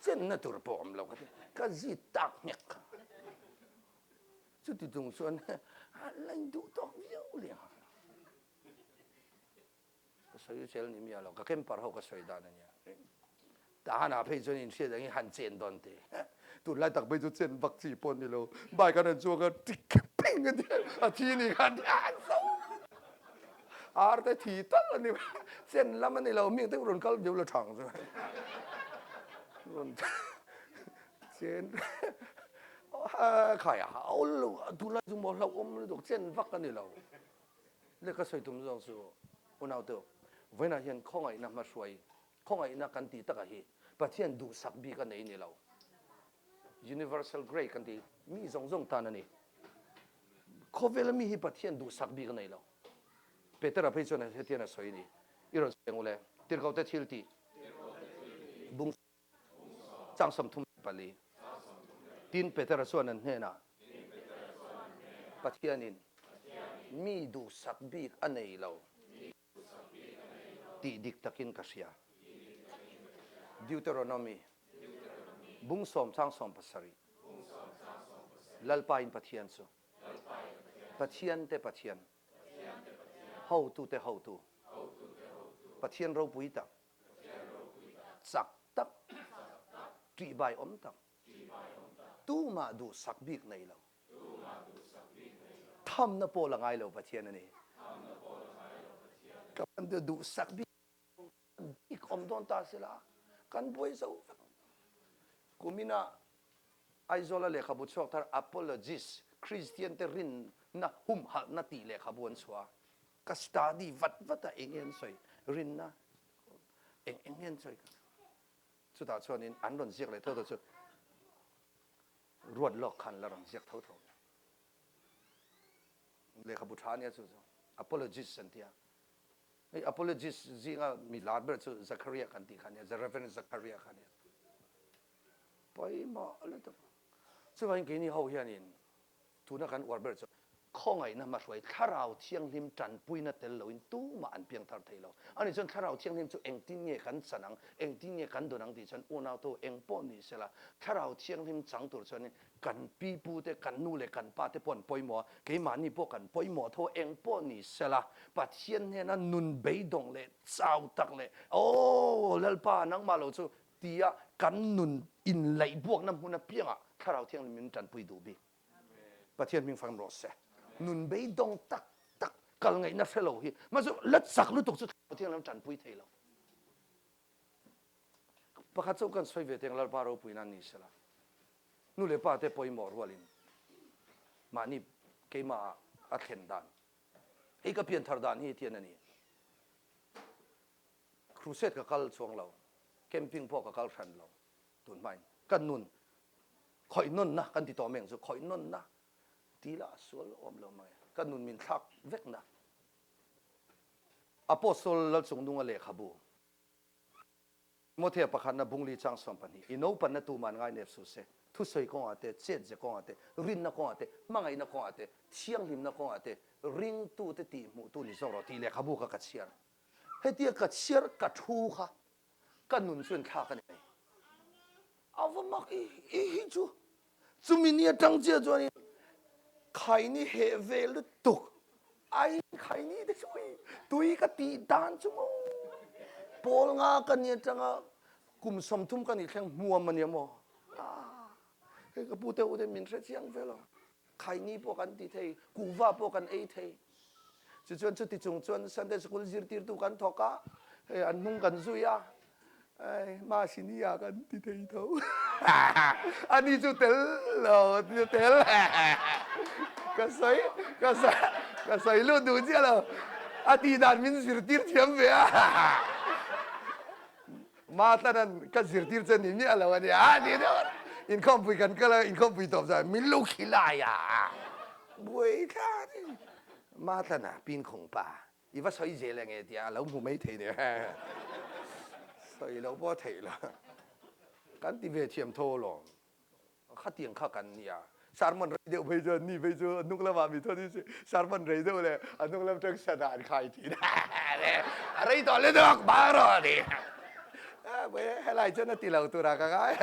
Chenna tur pawh awm lo ka ti. Ka zit tak nghek kha. Chuti chung chuan a la induh tawk viau leh nghal. Ka sawi chel ni miah lo, ka camper ho ka sawi dan a nia. Tahan ah phei chuan in hriat angin han chen dawn te. Tunlai tak phei chu chen vak chi pawh ni lo. Bike an rawn chuak a tik ping a ti a thi ni khan an zo. Ar te thi tal a ni chen lam a ni lo mi te rawn kal deuh la thang chu. Rawn chen khai a awl lo tunlai chu maw hlauhawm lutuk chen vak a ni lo. Le ka sawi tum zawng chu unau te vawiinah hian khawngaihna hmahruai khawngaihna kan tih takah hi Pathian duhsak bik a nei ni lo. Universal Grace kan ti mi zawng zawng tan a ni. Khawvela mi hi Pathian duhsak bik a nei lo. Petera phei chuan hetian a sawi a ni. I rawn sawi ang u le. Tirhkohte thil tih bung chang 34. Tin, Petera chuan an hnenah, Pathianin mi duhsak bik a nei lo tih dik takin ka hria. Deuteronomy, Bung sawmchang 17, Lalpa in Pathian chu Pathiante Pathian, Hotute Hotu, Pathian ropui tak, chak tak, ṭihbai awm tak, tumah duhsak bik nei lo, thamna pawh la ngai lo Pathian a ni. Ka duhsak bik bik awm dawn ta sela kan buai zo vek. Kumina Aizawla lehkhabu chhuak thar Apologist, Kristian te rinna humhalhna tih lehkhabu an chhuah a. Ka study vat vat a, eng nge an sawi? Rinna eng eng nge an sawi? Chutah chuanin an rawn ziak leh tho tho chu ruat lawk khan la rawn ziak tho tho. Lehkhabu tha ania chu chu Apologist an tia. Hei apologist zinga mi lar ber chu Zakaria kan tih kha ania, The Reverend Zakaria kha ania. Pawimawh lutuk. Chuvangin keini ho hianin tuna kan uar ber chu khawngaihna hmahruai Thlarau Thianghlim tanpuina tel loin tumah an piangthar thei lo. Ani chuan Thlarau Thianghlim chu engtin nge kan chan ang, engtin nge kan dawn ang tih chuan unautu eng pawh ni sela Thlarau Thianghlim chang tur chuanin Kan pipu te, kan nu leh kan pa te pawh an pawimawh a, keimahni pawh kan pawimawh tho eng pawh ni sela, Pathian hnena nun beidawng leh chau tak leh Aw Lalpa nangmah lo chu tia kan nun inlaihbuakna hmun apiangah Thlarau Thianghlim min tanpui duh bik. Pathian hming fang rawh se. Nun beidawng tak tak kal ngaihna hre lo hi mahse la chak lutuk chu Thlarau Thianghlim tanpui thei lo. Pakhat chauh kan sawi ve teng Lalpa ropui nan ni sela. Nu leh pa te pawimawh rualin mahni keimah ah a thlen dan. Hei ka pianthar dan hi tian a ni. Crusade ka kal chuang lo, camping pawh ka kal hran lo tun hmain. Ka nun khawih nawnna kan ti tawh meng chu khawih nawnna ti lah sual awm lo mai. Ka nun min thlak vekna. Apostle Lalchungnunga lehkhabu Timothea pakhatna bungli chang 12, I naupanna tuman ngai nep suh se, thusawi kawngah te, chetze kawngah te, rinna kawngah te, hmangaihna kawngah te, thianghlimna kawngah te, ringtute tihhmuhtu ni zawk rawh tih lehkhabu kha ka chhiar. Hetia ka chhiar ka thu kha ka nun chu inthlak a ni mai. A va mak i i hi chu. Chumi ni atang chiah chuanin khaini heh ve lutuk ai khaini te chu ui tui ka tih dan chu maw pawl nga ka ni atanga kum 30 ka nih thleng hmuam a nia maw hei ka pu te u te min hre chiang ve lo. Khaini pawh kan ti thei, kuhva pawh kan ei thei. Tichuan chuti chung chuan Sunday School zirtirtu kan thawk a, hei an hnung kan zui a, ei Masinia kan ti thei tho. Ani chu tel lo, tel ka sawi ka sawi ka sawi lut duh chiah lo. A tih dan min zirtir thiam ve a. Matlanan ka zirtir che ni miah lo a nia a ti deuh a. Inkhawmpui kan kal a, inkhawmpui tawp chuan min lo khilai a. Buai thla a ni. Matlana pinkhung pa i va sawi zel enge tia a lo hmu mai thei nia. Sawi lo pawh a theih lo. Kan ti ve thiam tho alawm. Khatiang kha kan nia. Sermon rei deuh phei chuan ni phei chu a hnung lamah mi thawn in sermon rei deuh leh a hnung lam tang sana an khai thin. A rei tawh le deuh bang rawh ti. Helai chuan a ti lo tura ka ngai.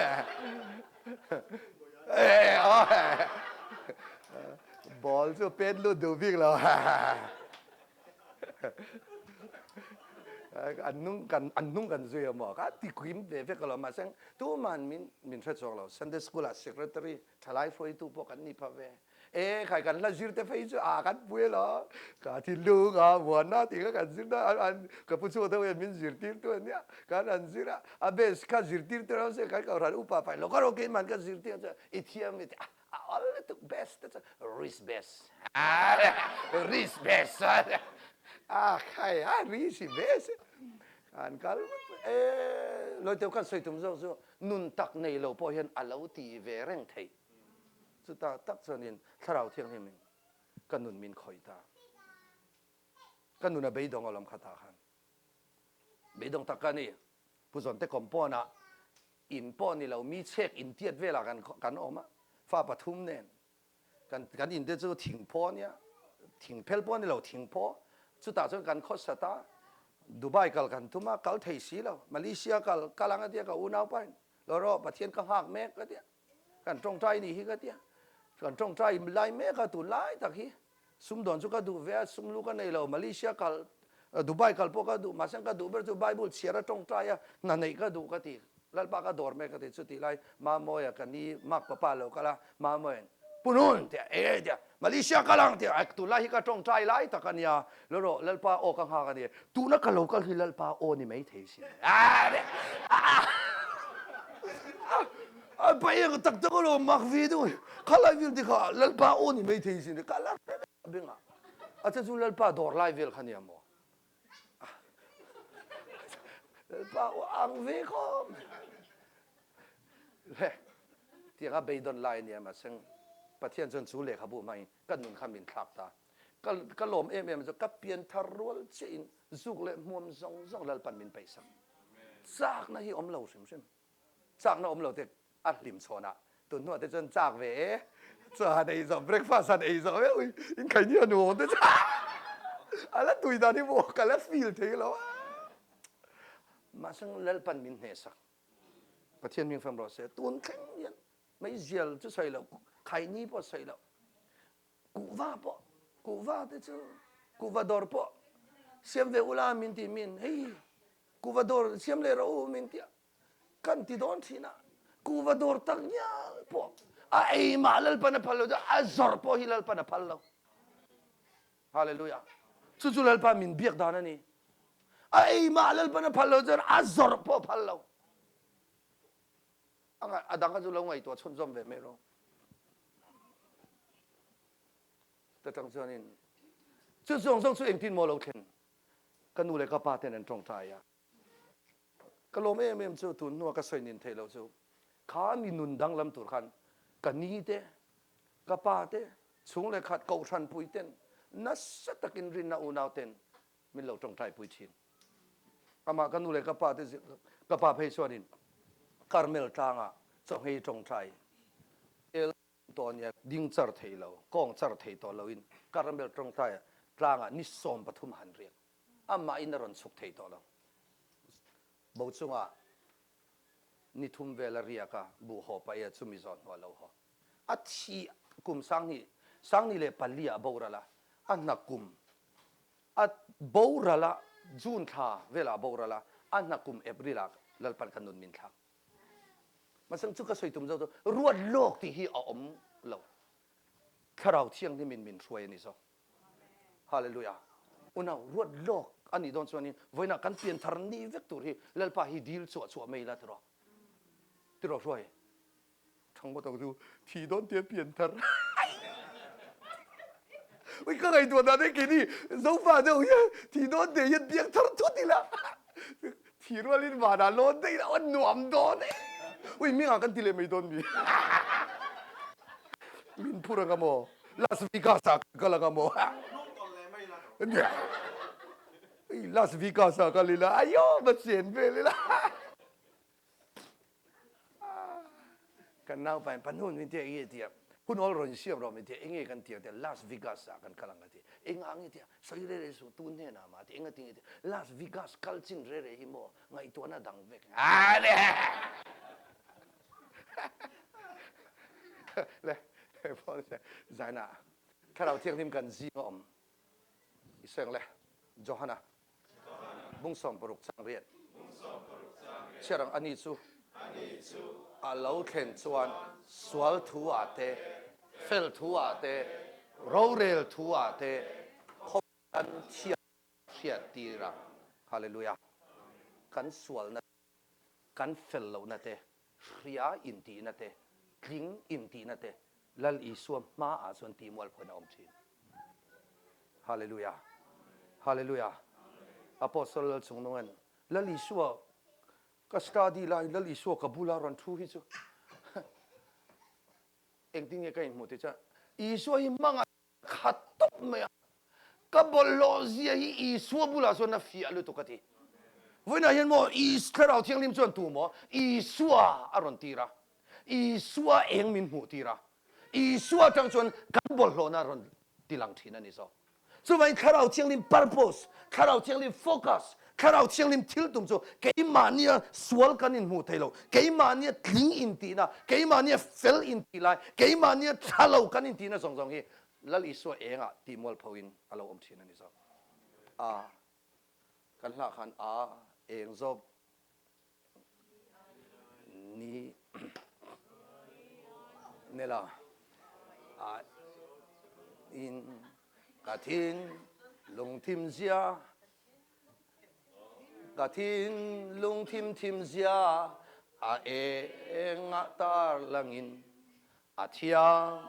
Ball chu pet lut duh bik lo. An hnung kan an hnung kan zui a maw ka ti kim ve vek alawm mahse tuman min min hre chuang lo Sunday school ah secretary thalai hruaitu pawh kan ni pha ve e khai kan hla zir te phei chu a kan pui alawm ka thinlung a muanna tih kha kan zir na an ka pu chhuak deuh hian min zirtir tu ania kan han zir a a base kha zirtir tu ram se kan kohhran upa pai lo ka rawh keimah ka zirtir chu i thiam i ti a A ol lutuk best te chu risk best risk best a khai a risk best an kal e loi teu kan soi tum zawk chu nun tak nei lo pawh hian a lo ti ve reng thei chuta tak chuanin thlarau thianghlim in ka nun min khawih ta ka nun a beidawng alawm kha tah khan Beidawng tak ka ni. Pu Zawnte compound ah in pawh ni lo mi chhek in tiat velah kan kan awm a. Fa pathum nen kan kan in te chu thingphaw ania, thingphel pawh a ni lo, thingphaw. Chutah chuan kan khawsat a, Dubai kal kan tum a, kal thei si lo. Malaysia kal kal ang a tia ka unaupa in, Lo rawh, Pathian ka nghak mek ka tia. Kan tawngtai nih hi ka tia. Kan tawngtai lai mek a tun lai tak hi. Sumdawn chu ka duh ve a, sum lu ka nei lo. Malaysia kal, Dubai kal pawh ka duh, mahse ka duh ber chu Bible chhiar a tawngtai a, hna neih ka duh ka ti. Lalpa ka dawr mek ka ti. Chutih lai Mamawia ka ni Mark papa lo kal a, Mamawia'n Punun tia e tia Malaysia kal ang tia tunlai hi ka tawngtai lai tak a nia. Lo rawh Lalpa aw ka nghak a ni. Tuna ka lo kal hi Lalpa aw ni mai thei sin. A paih tak tak alo mak ve deuh khalai vel te kha Lalpa aw ni mai thei sin ka la hre vek a bengah a che chu Lalpa dawr lai vel kha nia maw Lalpa aw ang ve khawp le tianga beidawn lai ania mahse Pathian chuan chu lehkhabu hmangin ka nun kha min thlak ta ka ka lawm em em chu ka pianthar rual chiahin zuk leh hmuam zawng zawng Lalpan min peihsak chakna hi awm lo hrim hrim Chakna awm lo te a hlim chhawn a, tun hnuah te chuan chak ve e, chaw han ei zawh, breakfast han ei zawh vek ui, in khai ni a nuam te chuan a la tui dan hi maw ka la feel thei lo a. Mahse Lalpan min hnehsak, Pathian hming fam rawh se, tun thleng hian meizial chu sawi loh, khaini pawh sawi loh, kuhva pawh, kuhva te chu kuhva dawr pawh siam ve ula min ti min, hei kuhva dawr siam leh rawh u min ti a. Kan ti dawn thin a, kuhva dawr tak ngial pawh a ei mah Lalpan a phal lo chuan a zawrh pawh hi Lalpan a phal lo. Hallelujah. Chu chu Lalpa min biak dan a ni. A ei mah Lalpan a phal lo chuan a zawrh pawh a phal lo. A dang kha chu lo ngaihtuah chhunzawm ve mai rawh. Ta tang chuanin chu zawng zawng chu engtin maw lo thlen? Ka nu leh ka pa ten an tawngtai a. Ka lawm em em chu tun hnua ka sawi nin theih loh chu kha mi nun danglam tur khan ka ni te, ka pa te, chhung leh khat kohhran pui ten nasa takin rinna unau ten min lo tawngtai pui thin. Amah ka nu leh ka pa te ka pa phei chuanin Carmel tlangah chawhngei tawngtai el tawh ania ding char thei lo, kawng char thei tawh loin Carmel tawngtai tlangah ni 13 han riak. Amahin a rawn chhuk thei tawh lo. Bo chungah ni thum vel a riak a, buh haw pah i a chumi zawh hnuah lo haw. A thi kum sanghnih, sanghnih leh pali ah a boral a, a hna kum a boral a, June thla velah a boral a, a hna kum April ah Lalpan ka nun min thlak. Mahse chu ka sawi tum zo chu ruat lawk tih hi a awm lo. Thlarau Thianghlimin min hruai a ni zawk. Hallelujah. Unau ruat lawk a nih dawn chuanin vawiinah kan pian thar ni vek tur hi Lalpa hi dil chhuah chhuah mai ila tiraw. Tiraw hruai. Thang ngawt ang chu thi dawn tia pian thar. Ui ka ngaihtuah dan e keini Zofa deuh hian thi dawn te hian piang thar thut ila. Thi rualin vanah lawn daih ila aw nuam dawn e. Ui mingah kan ti leh mai dawn mi. Min phur anga maw? Las Vegas ah ka kal anga maw? Las Vegas ah kal ila ayo va chen vel ila. Kan naupain pahnun min tia enge tia hun awl rawn siam rawh min tia enge kan tia tia Las Vegas ah kan kal ang a ti enga nge tia sawi re re suh tun hnenah mah ti enga ti nge tia Las Vegas kal chin re re hi maw ngaihtuahna dang vek Le zaina thlarau thianghlim kan zing a awm i seng le Johana bung 16 chang riat chhiar ang ani chu a lo thlen chuan sual thu ah te fel thu ah te rorel thu ah te khawp kan thiam hriat tir ang hallelujah kan sualna Kan fel lohna te, hria intihna te, tling intihna te Lal Isua hmaah chuan tihmualphawn a awm thin. Hallelujah! Hallelujah! Apostle Lal Chungnunga'n Lal Isua ka study laiin Lal Isua ka bula rawn thu hi chu engtin nge ka inhmuh tih chuan Isua hi hmangah Khat tawp mai a, ka bawlhhlawh zia hi Isua bulah chuan a fiah lutuk a ti. Vawiinah hian maw Is Thlarau Thianghlim chuan tu maw Isua a rawn tir a, Isua eng min hmuh tir a. Isua atang chuan kan bawlhhlawhna rawn tilang thin a ni zawk. Chuvangin Thlarau Thianghlim purpose, Thlarau Thianghlim focus, Thlarau Thianghlim thil tum chu keimahnia sual kan inhmuh thei lo, keimahnia tling intihna, keimahnia fel intih lai, keimahnia tha lo kan intihna zawng zawng hi Lal Isua engah tih mualphoin a lo awm thin a ni zawk. A kan hlah khan a eng zawk Ni nela a in ka thin lungthim zia ka thin lungthim thim zia a engah tar langin a thiam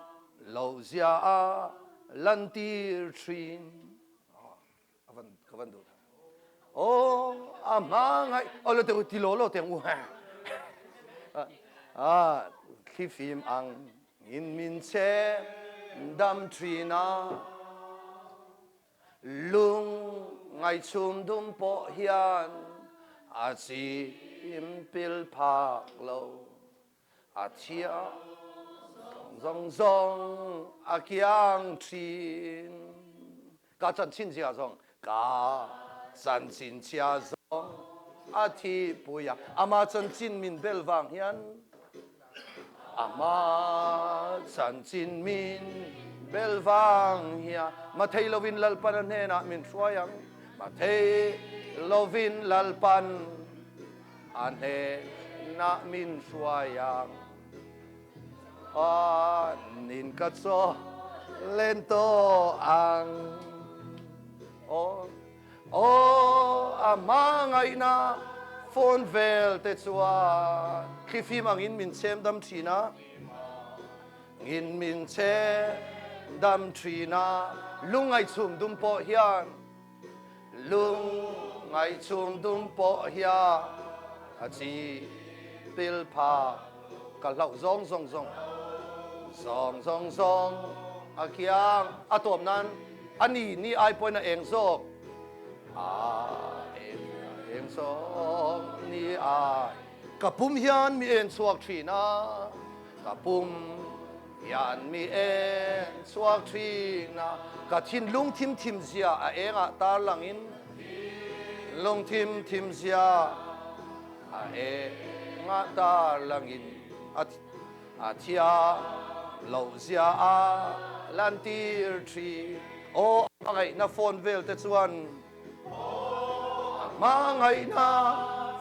lo zia a lantir thin. Avan ka van duh Oh a hma ngai oh lo te ti lo lo teng u ha a thli fim ang in min che dam thina lung ngai chhum dum pawh hian a chim pil phak lo A thiang zawng zawng a kiang ṭhin. Ka chanchin zia zong ka chanchin chia zong a thi puia ama chanchin min bel vang hian ama chanchin min bel vang hian ma thei lovin Lalpan a hnenah min hruai ang ma thei lovin Lalpan A hnenah min hruai ang. Anin ka chaw len tawh ang. Aw, aw, a hmangaihna phone vel te chuan thlifim angin min chhem dam thin a, ngin min chhem dam thin a, lungngaihchhum dum pawh hian Lung ngaihchhung dum pawh hian a chi pil phak ka hlauh zawng zawng zawng zawng zawng zawng a kiang a tawp nan a ni ni ai pawhin a eng zawk a eng eng zawk ni ai ka pum hian mi en chhuak thin a ka pum Hian mi eng chhuak ṭhin a, ka thinlung thim thim zia a engah tarlang in lung thim thim zia a engah tarlang in a thiam loh zia a lantir ṭhin. Aw a hmangaihna phone vel te chuan a hmangaihna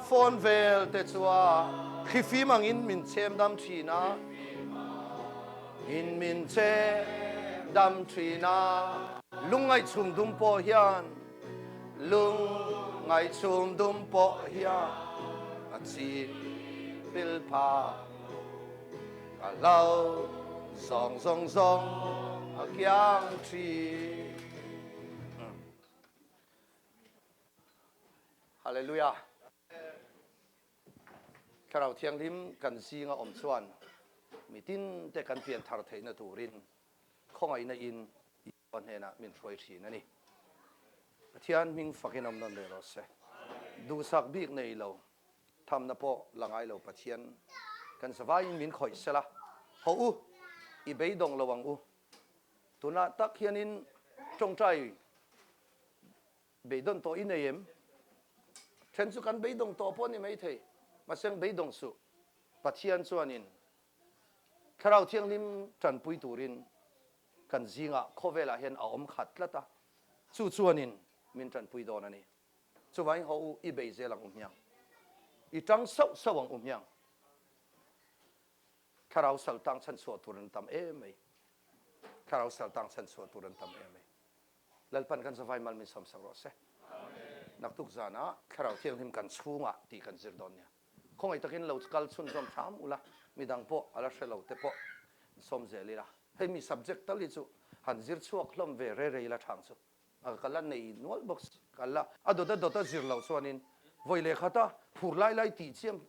phone vel te chuan thlifim angin min chhem dam thin a, in min chhem dam thin a. Lungngaihchhum dum pawh hian, lungngaihchhum dum pawh hian a chim pil phah. Ka hlau zawng zawng zawng a kiang thin. Hallelujah. Thlarau Thianghlim kan zinga awm chuan mitin te kan pian thar theihna turin khawngaihna in Isua hnenah min hruai thin a ni. Pathian hming fakin awm nawn leh rawh se. Duhsak bik nei lo, thamna pawh la ngai lo Pathian kan zavaiin min khawih sela, Hawh u, i beidawng lo ang u. Tunah tak hianin tawngtai beidawn tawh i nei em? Then chu kan beidawng tawh pawh a ni maithei, mahse beidawng suh. Pathian chuanin Thlarau Thianghlim tanpui turin kan zingah khawvelah hian a awm khat tlat a, chu chuanin min tanpui dawn a ni. Chuvangin haw u, i bei zel ang u hmiang. I tang sauh sauh ang u hmiang. Thlarau sal tang chhan chhuah tur an tam em mai. Thlarau sal tang chhan chhuah tur an tam em mai. Lalpan kan zavai mal min sawm sak rawh se. Naktuk zanah Thlarau Thianghlim kan chhungah tih kan zir dawn nia. Khawngaih takin lo kal chhunzawm hram ula, midang pawh a la hre lo te pawh sawm zel ila. Hei mi subject tal hi chu han zir chhuak hlawm ve re re ila thang chu. Ka la nei nual bawk si. Ka la a dawt a dawt a zir loh chuanin vawi leh khata phur lai lai tih chiam.